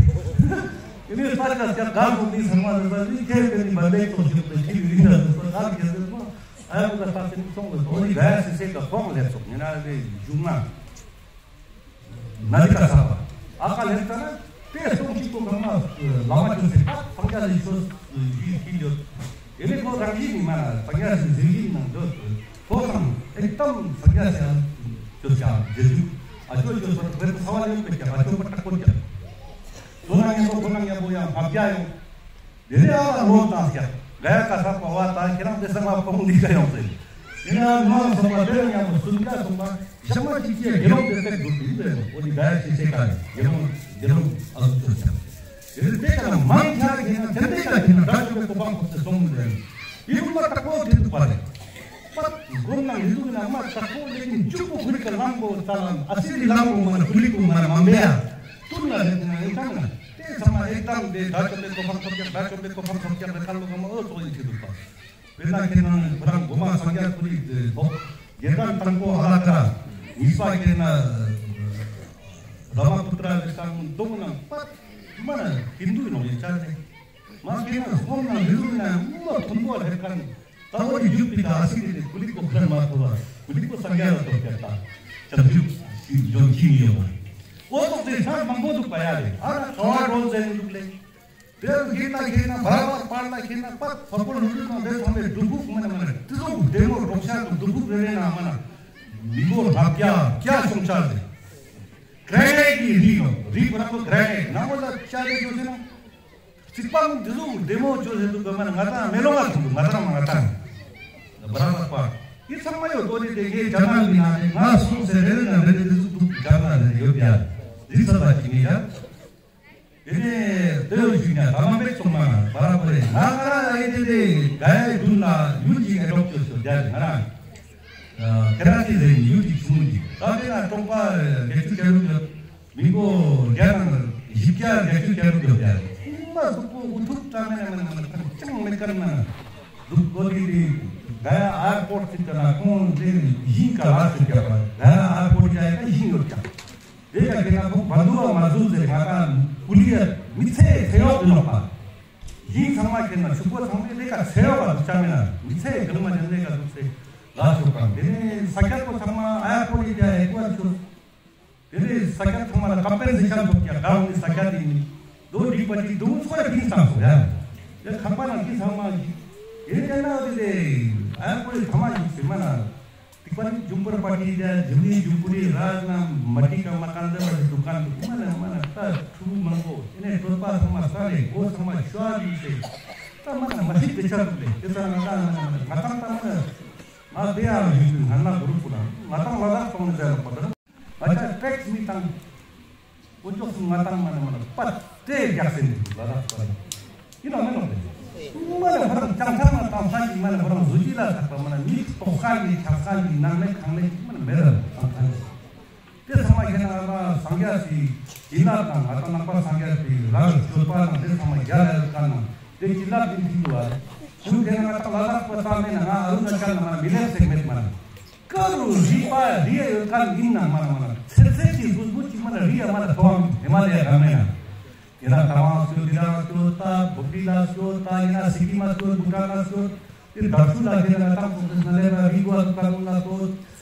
ཨེ་ནི་ས་ཆ་ཀྱང་ག་མོ་ནི་ཚང་མ་ལ་ས་ནི་ཁྱེད་ཀྱི་ནི་མ་ལེགས་ཐོག་ཞུགས་ཏེ་ཁྱི་རི་ན་ལ་ས་ག་རྒྱ་ཟེར་མོ། ཨ་ཡོང་ལ་ས་ཆེན་སོང་ལ་ཐོག་ནི་ག་ཡ་སི་སེ་ཀ་ཁོང་ལེགས་སོང་ཡིན་ན་རེ་བཞུགས་ན། ན་དི་ཀ་ས་པ། ཨ་ཀ་ལེན་ཙ་ན་དེ་སྟོང་གཅིག་པོ་གང་ན་ལ་མ་ཅོ་སེ་ཕ་སངས་རྒྱས་ལ་ཡིད་ཆོས་ཡིད་ཀྱི་ཡོད། དེ་ནས་ཁོ་རང་བཞིན་ནི་མ་ན་སངས་རྒྱས་སི་གཟིགས་ཡིད་ནང་འདོད་ཁོ་སང་ཨེ་ཏམ་སངས་རྒྱས་སི་ཡང་ཅོ་ཅ་རྗེས་འཇུག་ཨ་ཅོ་ཅོ་སོ་རེ་ཚ་བ་ཡོད་པའི་ཀྱང་ཨ་ཅོ་པ་ཏྲག་པོ་ཀྱང་། ཁོ་ན་ཉམ་པོ་ཁོ་ན་ཉམ་པོ་ཡང་ཕབ་རྒྱ་ཡོང་། དེ་ནས་ཨ་བ་ལོ་བཏང་ཀྱང་ག་ཡ་ཀ་ས་པ་བ་དང་ཁྱེད་རང་དེ་ས་མ་ཕོང་འདི་ཀ་ཡོང་ཟེར། དེ་ནས་ཨ་ནོ་སོང་པ་དེ་ཡང་ཉམ་པོ་སུན་ཀ་སོང་པ་ཞག་མ་གཅིག་ཅིག་དགེ་སློང་དེ་ཚེ་འགྲུབ་ཡིན་ཟེར་ནོ། འོ་དེ་ག་ཡ་ཅི་ཚེ་ཀ་དགེ་སློང་དགེ་སློང་ཨ་ཟུག་ཆོས་ཀྱང་། དེ་ནས་དེ་ཀ་ན་མང་ཆ་ཁྱེད་ན་དེ་འདྲ་ཀ་ཁྱེད་ན་དགྲ་བཅོམ་པའི་གོ་འཕང་ཐོབ་སྟེ་སོང་ཟེར་ནོ། ཡིད་ལ་དྲག་པོ་དེ་འདུག་པ་རེད། པ་སྒོམ་ན་ཡིད་ལུགས་ན་མ་དྲག་པོ་ལེ་ཀིན་མཇུག་པོ་ཀུ་ལི་ཀ་ལམ་པོ་ཙ་ལམ་ཨ་སི་ལི་ལམ་པོ་མ་ན་ཀུ་ལི་ཀུ་མ་ན་མ་མེ་ཡ། ཏུན་ན་རེ་ཏུན་ན་ཨེ་ཏམ་ན་དེ་ཚང་མ་ཨེ་ཏམ་དེ་དགྲ་བཅོམ་པའི་གོ་འཕང་ཐོབ་ཀྱང་དགྲ་བཅོམ་པའི་གོ་འཕང་ཐོབ་ཀྱང་རེ་ཁ་ལོ་ག་མ་ཨོ་ཙོག་ཡིན་ཅི་འདུག་པ། དཔེར་ན་ཁྱེད་རང་ཁོ་རང་གོ་མ་སངས་རྒྱས་ཁོ་རི་ཐོབ་རྒྱལ་ཁམས་དང་པོ་ཨ་ལ་ཀ་གཉིས་པ་ཁྱེད་ན་བྲ་མ་པུ་ཏྲ་རེ་ཁ་མདོ་ན་པ་མ་ན་ཧིན་དུ་ནོ་ཡིན་ཆ་ནས། མ་སྐྱེས་ན་སོང་ན་མི་རུང་ན་མ་མཐོན་པོ་ལྷེབ་ཁན། ད་འོ་རི་རྒྱུག་པའི་ཀ་ཨ་སི་རི་ནི་ཀུ་ལི་ཀོ་ཁན་མ་ཐོབ་པ། ཀུ་ལི་ཀོ་སངས་རྒྱས་ལ་ཐོབ་ཀྱང་ད་བྱང་ཆུབ་ཤིང་ལྗོན་ཤིང་ཡོད་པ། འོ་ཐོག་དེ་ཆ་མང་པོ་འདུག་པ་ཡ་རེད། ཨ་ན་ཁ་བ་འགྲོ་ཟེར་འདུག་ལེ། དེ་རུ་ཁྱེད་ན་ཁྱེད་ན་བར་བར་བར་ལ་ཁྱེད་ན་པ་ཕ་པོ་ལུ་ལུ་ན་དེ་ཚང་མའི་སྒྲུབ་ཕུག་མ་ན་མ་ན་དེ་ཚོ་བདེ་མོ་རོགས་ཤ་དང་སྒྲུབ་ཕུག་རེ་རེ་ན་མ་ན་མི་མགོ་ལྷ་བརྒྱ་བརྒྱ་སོང་ཆ་རེད། གྲལ་གྱི་རི་ཡོད་རི་བར་པོ་གྲལ་ནང་ལ་ཆ་རེ་ཡོད་ཟེར་ན། གཅིག་པ་འདི་ཚོ་བདེ་མོ་ཅོ་ཟེར་འདུག་ག་མ་ན་ང་ཏང་མེ་ལོང་ང་ཐུག་འདུག་ང་ཏང་མ་ང་ཏང་། བར་བར་པ། འདི་ཚང་མ་ཡོད་དོ་རེད་དེ་ངས་རྒྱ་ནག་མི་ན་རེད་ང་སོང་ཟེར་རེད་ན་རེད་དེ་ཚོ་འདུག་རྒྱ་ནག་རེད་ཡོད་ཡ། རི་ས་ལ་ཅི་ངས་ཡ། དེ་ནས་དེ་ཡོད་ཞུ་ཉ་ད་མ་མེད་སོང་མ་ན་བར་བར་པ་རེད་ང་ང་རང་ཨེ་དེ་དེ་ག་ཡ་དུན་ལ་ཡུལ་ཅིག་ཨེ་རོགས་ཅོ་ཟེར་རྒྱ་རེད་ང་རང་། ཁེ་ར་ཅི་ཟེར་ཡུལ་ཅིག་ཆུང་ངུ་ཅིག་ད་དེ་ན་གྲོང་པ་བརྒྱད་ཅུ་གྱ་དྲུག་ཡོད། མི་མགོ་བརྒྱ་དང་བཞི་བརྒྱ་བརྒྱད་ཅུ་གྱ་དྲུག་ཡོད་ཡ། ཨིན་མ་གཟུགས་པོ་འུ་ཐུག་ཀྲ་མེ་ན་མ་ན་མ་ན་ཅང་མེད་ཀར་མ་ན། འདུག་གོ་དེ་དེ་ག་ཡ་ཨེར་པོར་ཊི་ཅིག་ག་ན་ཁོང་དེ་ཞིང་ག་ལ་ཞིག་རྒྱབ་པ་ག་ཡ་ཨེར་པོར་ཊི་ཡ་ཡ་ཞིང་ཡོད་ཀྱང་། དེ་ཡ་གི་ན་ཁོང་བ་འདུ་བ་མ་བཟོ་ཟེར་ང་ད་ཀུ་ལི་ཡ་མི་ཚེ་ཚེ་ཡོག་ཡིན་ནོག་པ། ཞིང་ཚང་མ་ཁྱེར་ན་ཕྱུག་པོ་ཚང་མས་ལས་ཀ་ཚེ་ཡོག་པ་འདུག་ཅང་མེད་ན་མི་ཚེ་གང་མ་ནས་ལས་ཀ་འདུག་ཚེ་ལ་ཞོག་གང་དེ་ནས་ས་སྐྱ་པོ་ཚང་མ་ཨེར་པོར་ཊི་ཡ་ཡ་ཡ་ཀུ་བ་ཆུ། དེ་ནས་ས་སྐྱ་ཚང་མ་ལ་ཀམ་པེན་སེ་ཤན་ཐོབ་ཀྱང་གང་ནི་ས་སྐྱ་དེ་ནི་ལོ་འགྲིག་པ་ཅིག་འདུག་ཚོ་ཡ་ཕིང་སང་སོ་ཡ། དེ་ཁང་པ་ནང་གི་ཚང་མ་གི་ ཡིན་ན་འོ་དེ་ཨ་ཁོའི་ཐ་མ་ཡིན་སེ་མ་ན། ཏིག་པ་ནི་ཇུམ་པར་པ་ཏི་ཏ་ཇུ་མི་ཇུམ་པུ་རི་ར་ན་མ་ཏི་ཀ་མ་ཀན་ད་བ་དི་དུ་ཀན་དུ་མ་ན་མ་ན་ཏ་ཆུ་མང་པོ་ཨེ་ནེ་གྲོད་པ་ཚང་མ་ས་ལེ་མགོ་ཚང་མ་ཤོ་ཡིན་སེ། ཏ་མ་ན་མ་ཤི་ཏེ་ཆ་དུ་ལེ་ཏེ་ས་ང་ཏང་མ་ན་ང་ཏང་ཏ་མ་ན་ང་ཏེ་ཡང་ཡིན་དུ་ང་ན་གུ་རུ་པུ་ན་ང་ཏང་ལ་དྭགས་གཏོང་ནི་ཟེར་ལ་པ་ཏ་ང་ཏང་ཊེགས་མི་ཏང་། འོ་ཅོག་སུ་ང་ཏང་མ་ན་མ་ན་པ་ཏེ་རྒྱག་སེ་ནི་ལ་དྭགས་པ་ཡིན་ནོ་མེན་ནོ་ལེ། མ་ན་ཧ་རང་ཅང་ཐང་ན་ཏང་ས་ཅིག་མ་ན་ཧ་རང་བཟོ་ཅི་ལ་ཐག་པ་མ་ན་མི་ཏོག་ས་ཅིག་ཆག་ས་ཅིག་ནང་ནེ་ཁང་ནེ་ཅིག་མ་ན་མེད་ལ་ཏང་ས་ཅིག་ཏེ་ཚང་མ་ཁྱེད་ན་ང་སངས་རྒྱས་སི་བྱིན་རླབས་དང་ང་ཏང་ནང་པ་སངས་རྒྱས་སི་རང་སྤྱོད་པ་དང་ཏེ་ཚང་མ་རྒྱ་ལ་ཡོད་ཀ་ན་ཏེ་བྱིན་རླབས་ཀྱི་མཐུ་དུ་བ་ལེ། ཁྱེད་ན་ང་ཏང་ལ་དྭགས་པ་ཏང་མེད་ན་ང་ཨ་རུ་ན་ཅལ་ན་མ་ན་མི་ལེབ་སེ་མེད་མ་ན། ཀ་རུ་རི་པ་རི་ཡ་ཡོད་ཁན་ཡིན་ན་མ་ན་མ་ན་ཚེ་ཚེ་ཅིག་བུ་བུ་ཅིག་མ་ན་རི་ཡ་མ་ན་ཐོང་ཧི་མ་ལ་ཡ་ག་མེད་ན། ཡིན་ན་ཏ་ཝང་སྐྱོད་དི་རང་སྐྱོད་ཏ་བོ་ཀི་ལ་སྐྱོད་ཏ་ཡིན་ན་སི་ཀིམ་ལ་སྐྱོད་བུ་ཊན་ལ་སྐྱོད་ཏེ་དར་ཤུ་ལ་ཁྱེད་ན་ཏང་སོང་ཏེ་ན་ལེ་ར་རི་གུ་ཨ་ཏུ་ཀ་ལ་སྐྱོད།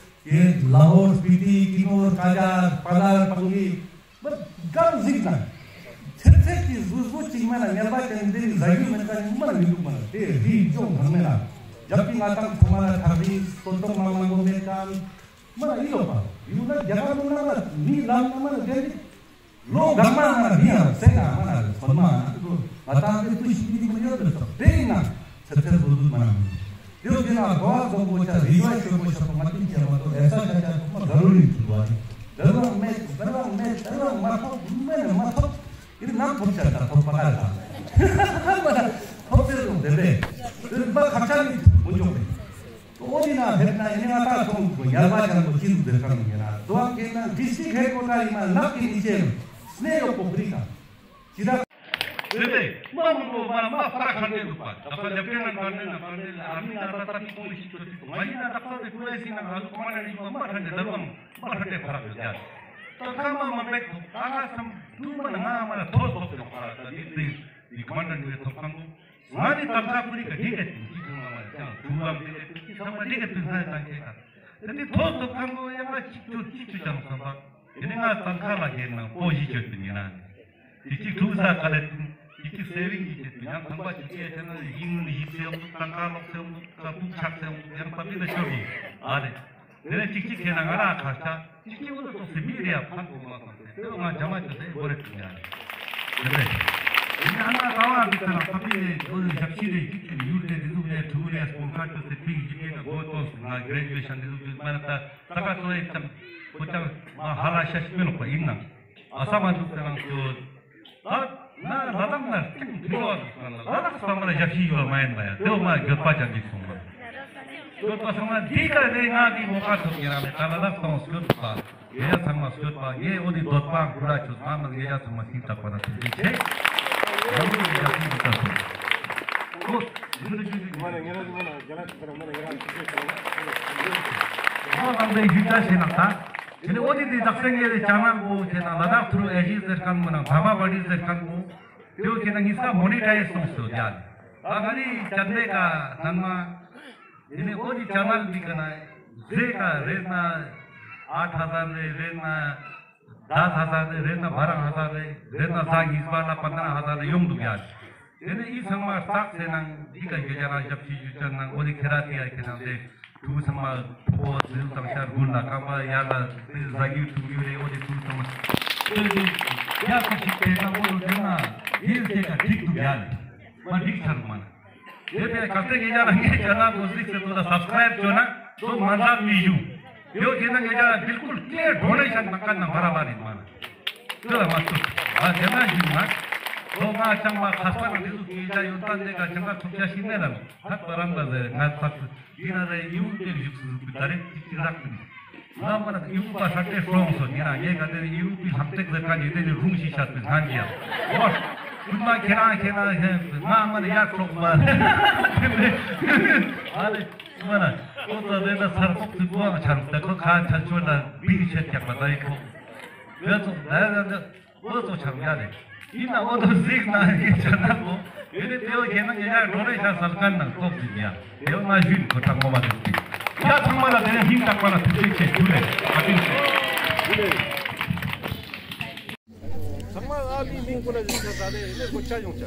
ཡེ་ལ་ཧོར་སྤི་ཏི་ཀི་ནོར་ཀ་ཇར་པ་ལར་པང་གི་མ་གང་ཟིག་ན། ཚེ་ཚེ་ཅིག་བུ་བུ་ཅིག་མ་ན་ཉལ་བ་ཅན་དེ་ནི་ཟ་རྒྱུ་མེད་ཀ་ནི་མ་ན་མི་འདུག་མ་ན་དེ་རི་ཅོང་ཁང་མེད་ན། རྒྱབ་ཀྱི་ང་ཏང་ཚང་མ་ལ་ཐག་རིང་སྟོད་ཐོག་མ་མང་པོ་མེད་ཀ་ནི་མ་ན་ཨི་ལོ་པ་ཡུ་ན་རྒྱ་གར་ནང་ན་མི་ལམ་ན་མ་ན་དེ་ནི། ལོ་གང་མ་ང་ལ་མི་ཡང་སེ་ང་མ་ང་ལ་ཚོད་མ་ང་ང་ཏང་དེ་ཏུ་ཞིག་མི་མི་ཡོད་པའི་ཚོད་དེ་ཡིན་ན་ཚེ་ཚེ་བུ་བུ་མ་ན་མི་དེ་བོ་དེ་ན་གོ་བ་བཟང་པོ་ཆ་རི་བ་ཤོད་པོ་ཆ་པོ་ང་ཏི་ཅེ་མ་ཏོ་ཨེ་ས་ཆ་ཆ་ཐོག་མ་ག་རུ་རིང་ཐུ་བ་རི་དལ་བ་མེད་དལ་བ་མེད་དལ་བ་མ་ཐོབ་མེད་ན་མ་ཐོབ་ཡིན་ན་ཐོབ་ཆ་ད་ཐོབ་པ་ག་རེ་ད་ཐོབ་ཚེ་རུང་དེ་བས་དེ་མ་ཁ་ཆ་ནི་མུན་ཆོག་རེད། འོ་དེ་ན་ཕེབས་ན་ཡིན་ན་ང་ཏང་ཁོང་གི་ཡར་བ་ཅན་པོ་ཅི་རུ་ཟེར་ཁན་ཡིན་ན་དོ་ཨང་ཁེ་ན་ཌི་སི་ཊྲིཀ་ཧེཌ་ཀོ་ཊར་ཡིན་ན་ནག་གི་ནི་ཅེ་སྣེ་ཡོག་པོ་ཁུ་རི་ཁ་ཅི་ར། དེ་ནས་མ་མང་པོ་མ་མ་ཕ་ར་ཁ་ནས་འདུག་པ། ད་པ་ལེབ་ཀེ་ན་ཁ་ནས་ན་ཁ་ནས་ཨ་མི་ན་ད་ད་ཏི་ཁོང་ཞིག་ཆོ་ཏི་ང་ཡིན་ན་ད་ཁ་ནས་ཁུ་རེ་སི་ན་ང་ལུ་ཁོ་མ་ན་ཡིན་པ་མ་ཁ་ནས་ད་རུང་མ་ཁ་ནས་ཕ་ར་ཡོད་ཡ། ད་ཁ་མ་མ་མེད་ཁོ་ད་ང་སམ་དུ་མ་ན་ང་མ་ན་ཐོ་ཐོ་ཁ་ནས་ཕ་ར་ད་དི་དི་དི་ཁ་མ་ན་ནི་ཐོ་ཁ་ནས། ང་ནི་ཏམ་ཁ་ཀུ་རི་ཀ་ཏི་ཀ་ཏི་ཀི་ཚང་མ་ཅང་ཐུ་བ་ཏི་ཀ་ཏི་ཀི་ཚང་མ་ཏི་ཀ་ཏི་ས་ཡ་ཏང་ཁེ་ཀ། ཏེ་ནི་ཐོ་ཐོ་ཁང་གོ་ཡང་ང་ཅིག་ཅུ་ཅིག་ཅུ་ཅང་སམ་པ། ཏེ་ནི་ང་ཏམ་ཁ་ལ་ཁེ་ན་པོ་ཞི་ཅོ་ཏི་ནི་ན། ཏི་ཅིག་ཐུ་ས་ཀ་ལེ་ཏུ་ཏི་ཅིག་སེ་བིང་ཡི་ཅེ་ཏུ་ཡང་ཁང་པ་ཅིག་ཡེ་ཏེ་ན་ཡིང་ཡི་ཅེ་ཡང་ཏམ་ཁ་ལོག་སེ་ཡང་ཏུ་ཀ་ཏུ་ཆག་སེ་ཡང་ཏུ་ཡང་པ་ཏི་ལ་ཅོ་ཏུ་ཨ་ལེ། དེ་ནས་ཅིག་ཅིག་ཁེ་ན་ང་ར་ཁ་ཆ་ཅིག་ཅིག་འོ་ཏོག་སེ་མི་རེ་ཡ་ཕན་གོ་མ་སོང་སྟེ་དེ་ང་ཇ་མ་ཅོ་སེ་བོ་རེ་ཏུ་ཡ་རེ། དེ་ནས་ཡིན་ན་ང་ཀ་བ་འདི་ཚ་ན་ཁ་པི་ནས་འོ་ནས་ཞབས་ཕྱི་རེ་ཅིག་ཅིག་ཡུལ་དེ་འདི་ཟུག་ནས་ཕྲུ་གུ་རེ་སྐོར་ཁ་ཅོ་སེ་ཕིག་ཅིག་གི་ན་གོ་ཏོ་སོང་ང་གྲེ་ཇུ་ཨེ་ཤན་འདི་ཟུག་ཅིག་མ་ན་ད་ས་ཀ་ཏོ་ཨེ་ཅང་ཁོ་ཅང་མ་ཧ་ལ་ཤ་ཤི་མེ་ལོག་པ་ཡིན་ན། ཨ་ས་མ་འདུག་ཟེར་རང་ཚོ། ད་ན་ལ་དྭགས་ན་སྐྱིད་འདུག་ལ་དྭགས་ས་མ་ལ་ཞབས་ཕྱི་ཡོད་མ་ཡིན་པ་ཡ་དེ་འོ་མ་འགྱོད་པ་ཅན་གྱི་སོང་མ། འགྱོད་པ་སོང་མ་འདི་ཀ་ནས་ང་འདི་མོ་ཀ་ཐོབ་ཡིན་ར་མེད་ད་ལ་དྭགས་སྟོང་སྐྱོད་པ་ངེ་ཡ་ཚང་མ་སྐྱོད་པ་ངེ་འོ་འདི་འདོད་པ་འཁུར་ར་ཆོད་ཚང་མ་ངེ་ཡ་ཚང་མ་ཤིང་བཏགས་པ་ན་ཐུགས་རྗེ་ཆེ། ཡང་ངེ་ཡ་ཚང་མ་ཐུགས་རྗེ་ཆེ། ཨོ། ཨོ་ལང་པའི་ཡུལ་ལྟ་ཞེ་ན་ད། དེ་ནས་འོ་དེ་དེ་དག་ས་ངེ་རེ་ཅ་ན་གོ་ཁྱེད་ན་ལ་དྭགས་ཐུར་ཨེ་ཞི་ཟེར་ཁན་མོ་ན་དྷ་མ་བ་དི་ཟེར་ཁན་མོ། དེ་བོ་ཁྱེད་ན་ཉིས་ཀ་མོ་ནི་ཊའིཛ་སོང་སོ་ཡ། ད་ང་རི་ཅན་དེ་ཀ་ནན་མ། དེ་ནས་འོ་དེ་ཅ་ན་འདི་ཀ་ན་ཟེ་ཀ་རེད་ན་ཨ་ཐ་ཟ་རེད་རེད་ན་ད་ཐ་ཟ་རེད་རེད་ན་བ་ར་ཧ་ཟ་རེད་རེད་ན་ཟ་ཉིས་པ་ལ་པ་ན་ཧ་ཟ་རེད་ཡོང་འདུག་ཡ། དེ་ནས་ཨི་ཚང་མ་རྟགས་ཟེར་ནང་འདི་ཀ་ཡོད་ཀྱང་རང་ཞབས་ཕྱི་ཞུ་ཅན་ནང་འོ་དེ་ཁེ་ར་ཏི་ཡ་ཁེ་ནང་དེ་ཕྲུ་གུ་ཚང་མ་ཕོ་བོ་ཟིལ་དང་ཤར་དགུན་ལ་སྐམ་པ་ཡར་ལ་དེ་ཟ་རྒྱུ་འཐུང་རྒྱུ་རེད། འོ་དེ་ཕྲུ་གུ་ཚང་མ་དེ་དེ་ཡ་ཁ་ཞིག་དེ་ལྟ་བུ་ཡོད་དེ་ན་དེ་དེ་ཀ་འགྲིག་འདུག་ཡ་ལེ་མ་འགྲིག་ཚར་མ་ན་དེ་དེ་ག་ཚད་ངེད་ཅག་ལ་ངེད་ཅག་ན་གོ་གཟིགས་ཟེར་དུ་ལ་སབ་སི་ཀ་རེབ་བྱོས་ན་དོ་མ་འཛམ་མི་ཡུ་ཡོད་དེ་ན་ངེད་ཅག་ལ་བིལ་ཀུལ་ཀེ་ཌོ་ནེ་ཤན་ནང་ཀ་ན་བ་ར་བ་རེད་མ་ན། དེ་ལ་མ་ཐུབ། ཨ་དེ་ན་ཡིན་ན། ཁོ་ང་ཅང་མ་ཁ་སང་འདི་ཚོ་སྐད་ཆ་ཡོད་ད་འདི་ག་ཅང་ག་ཐུབ་ཆ་ཞིག་མེད་ལ་ནོ། ཐག་པ་རང་ལ་ཟེར་ང་ཐག་ཏུ་འདི་ན་རེ་ཡིའུ་ཏེ་བཞུགས་སུ་ཟུག་གི་ད་རེ་ཅིག་ཅིག་རག་གི་ང་མ་ན་ཡིའུ་པ་ཧྲ་ཏེ་སྲོང་སོ་འདི་ན་ངས་ག་དེ་ཡིའུ་པི་ལྷམ་སྟེགས་ཟེར་ཁ་འདི་དེ་ནི་རུང་ཞིག་ཤ་སྤེ་ཧན་གི་ཡ། ཨོ། ཁུ་མ་ཁྱེད་རང་ཁྱེད་རང་ང་མ་ན་ཡར་སྲོག་མ། ཨ་རེ། མ་ན། ཁོ་ཚོ་རེ་ན་སར་ཁོག་ཏུ་ཏུའང་ཆར་ཏེ་ཁོ་ཁ་ཆར་ཆོད་ན་བིང་ཆེད་རྒྱག་པ་ད་ཡི་ཁོ། དེ་ཚོ་ད་ཡ་ད་ཁོ་ཚོ་ཆར་ཡ་རེད། ཡིན་ན་འོ་དོ་གཟིགས་ན་ཡིན་ཆ་ན་ཁོ། དེ་ནི་དེ་བོ་ཁྱེད་ན་ངེད་ཡ་འགྲོ་རེ་ཤ་སར་ཁན་ན་ཏོག་ཅིག་ཡ། དེ་བོ་ན་ཞུན་ཁོ་ཐག་མོ་མ་དེ་ཡ་ཚང་མ་ལ་དེ་ནི་ཧིང་ཐག་པ་ལ་ཐུགས་རྗེ་ཆེ་ཞུ་རེ་བཀའ་དྲིན་ཆེ། ཚང་མ། ཨ་མི་མིང་པོ་ལ་ཟིན་ཆ་ཟ་ནས་ནི་གོ་ཆ་ཡོང་ཆ།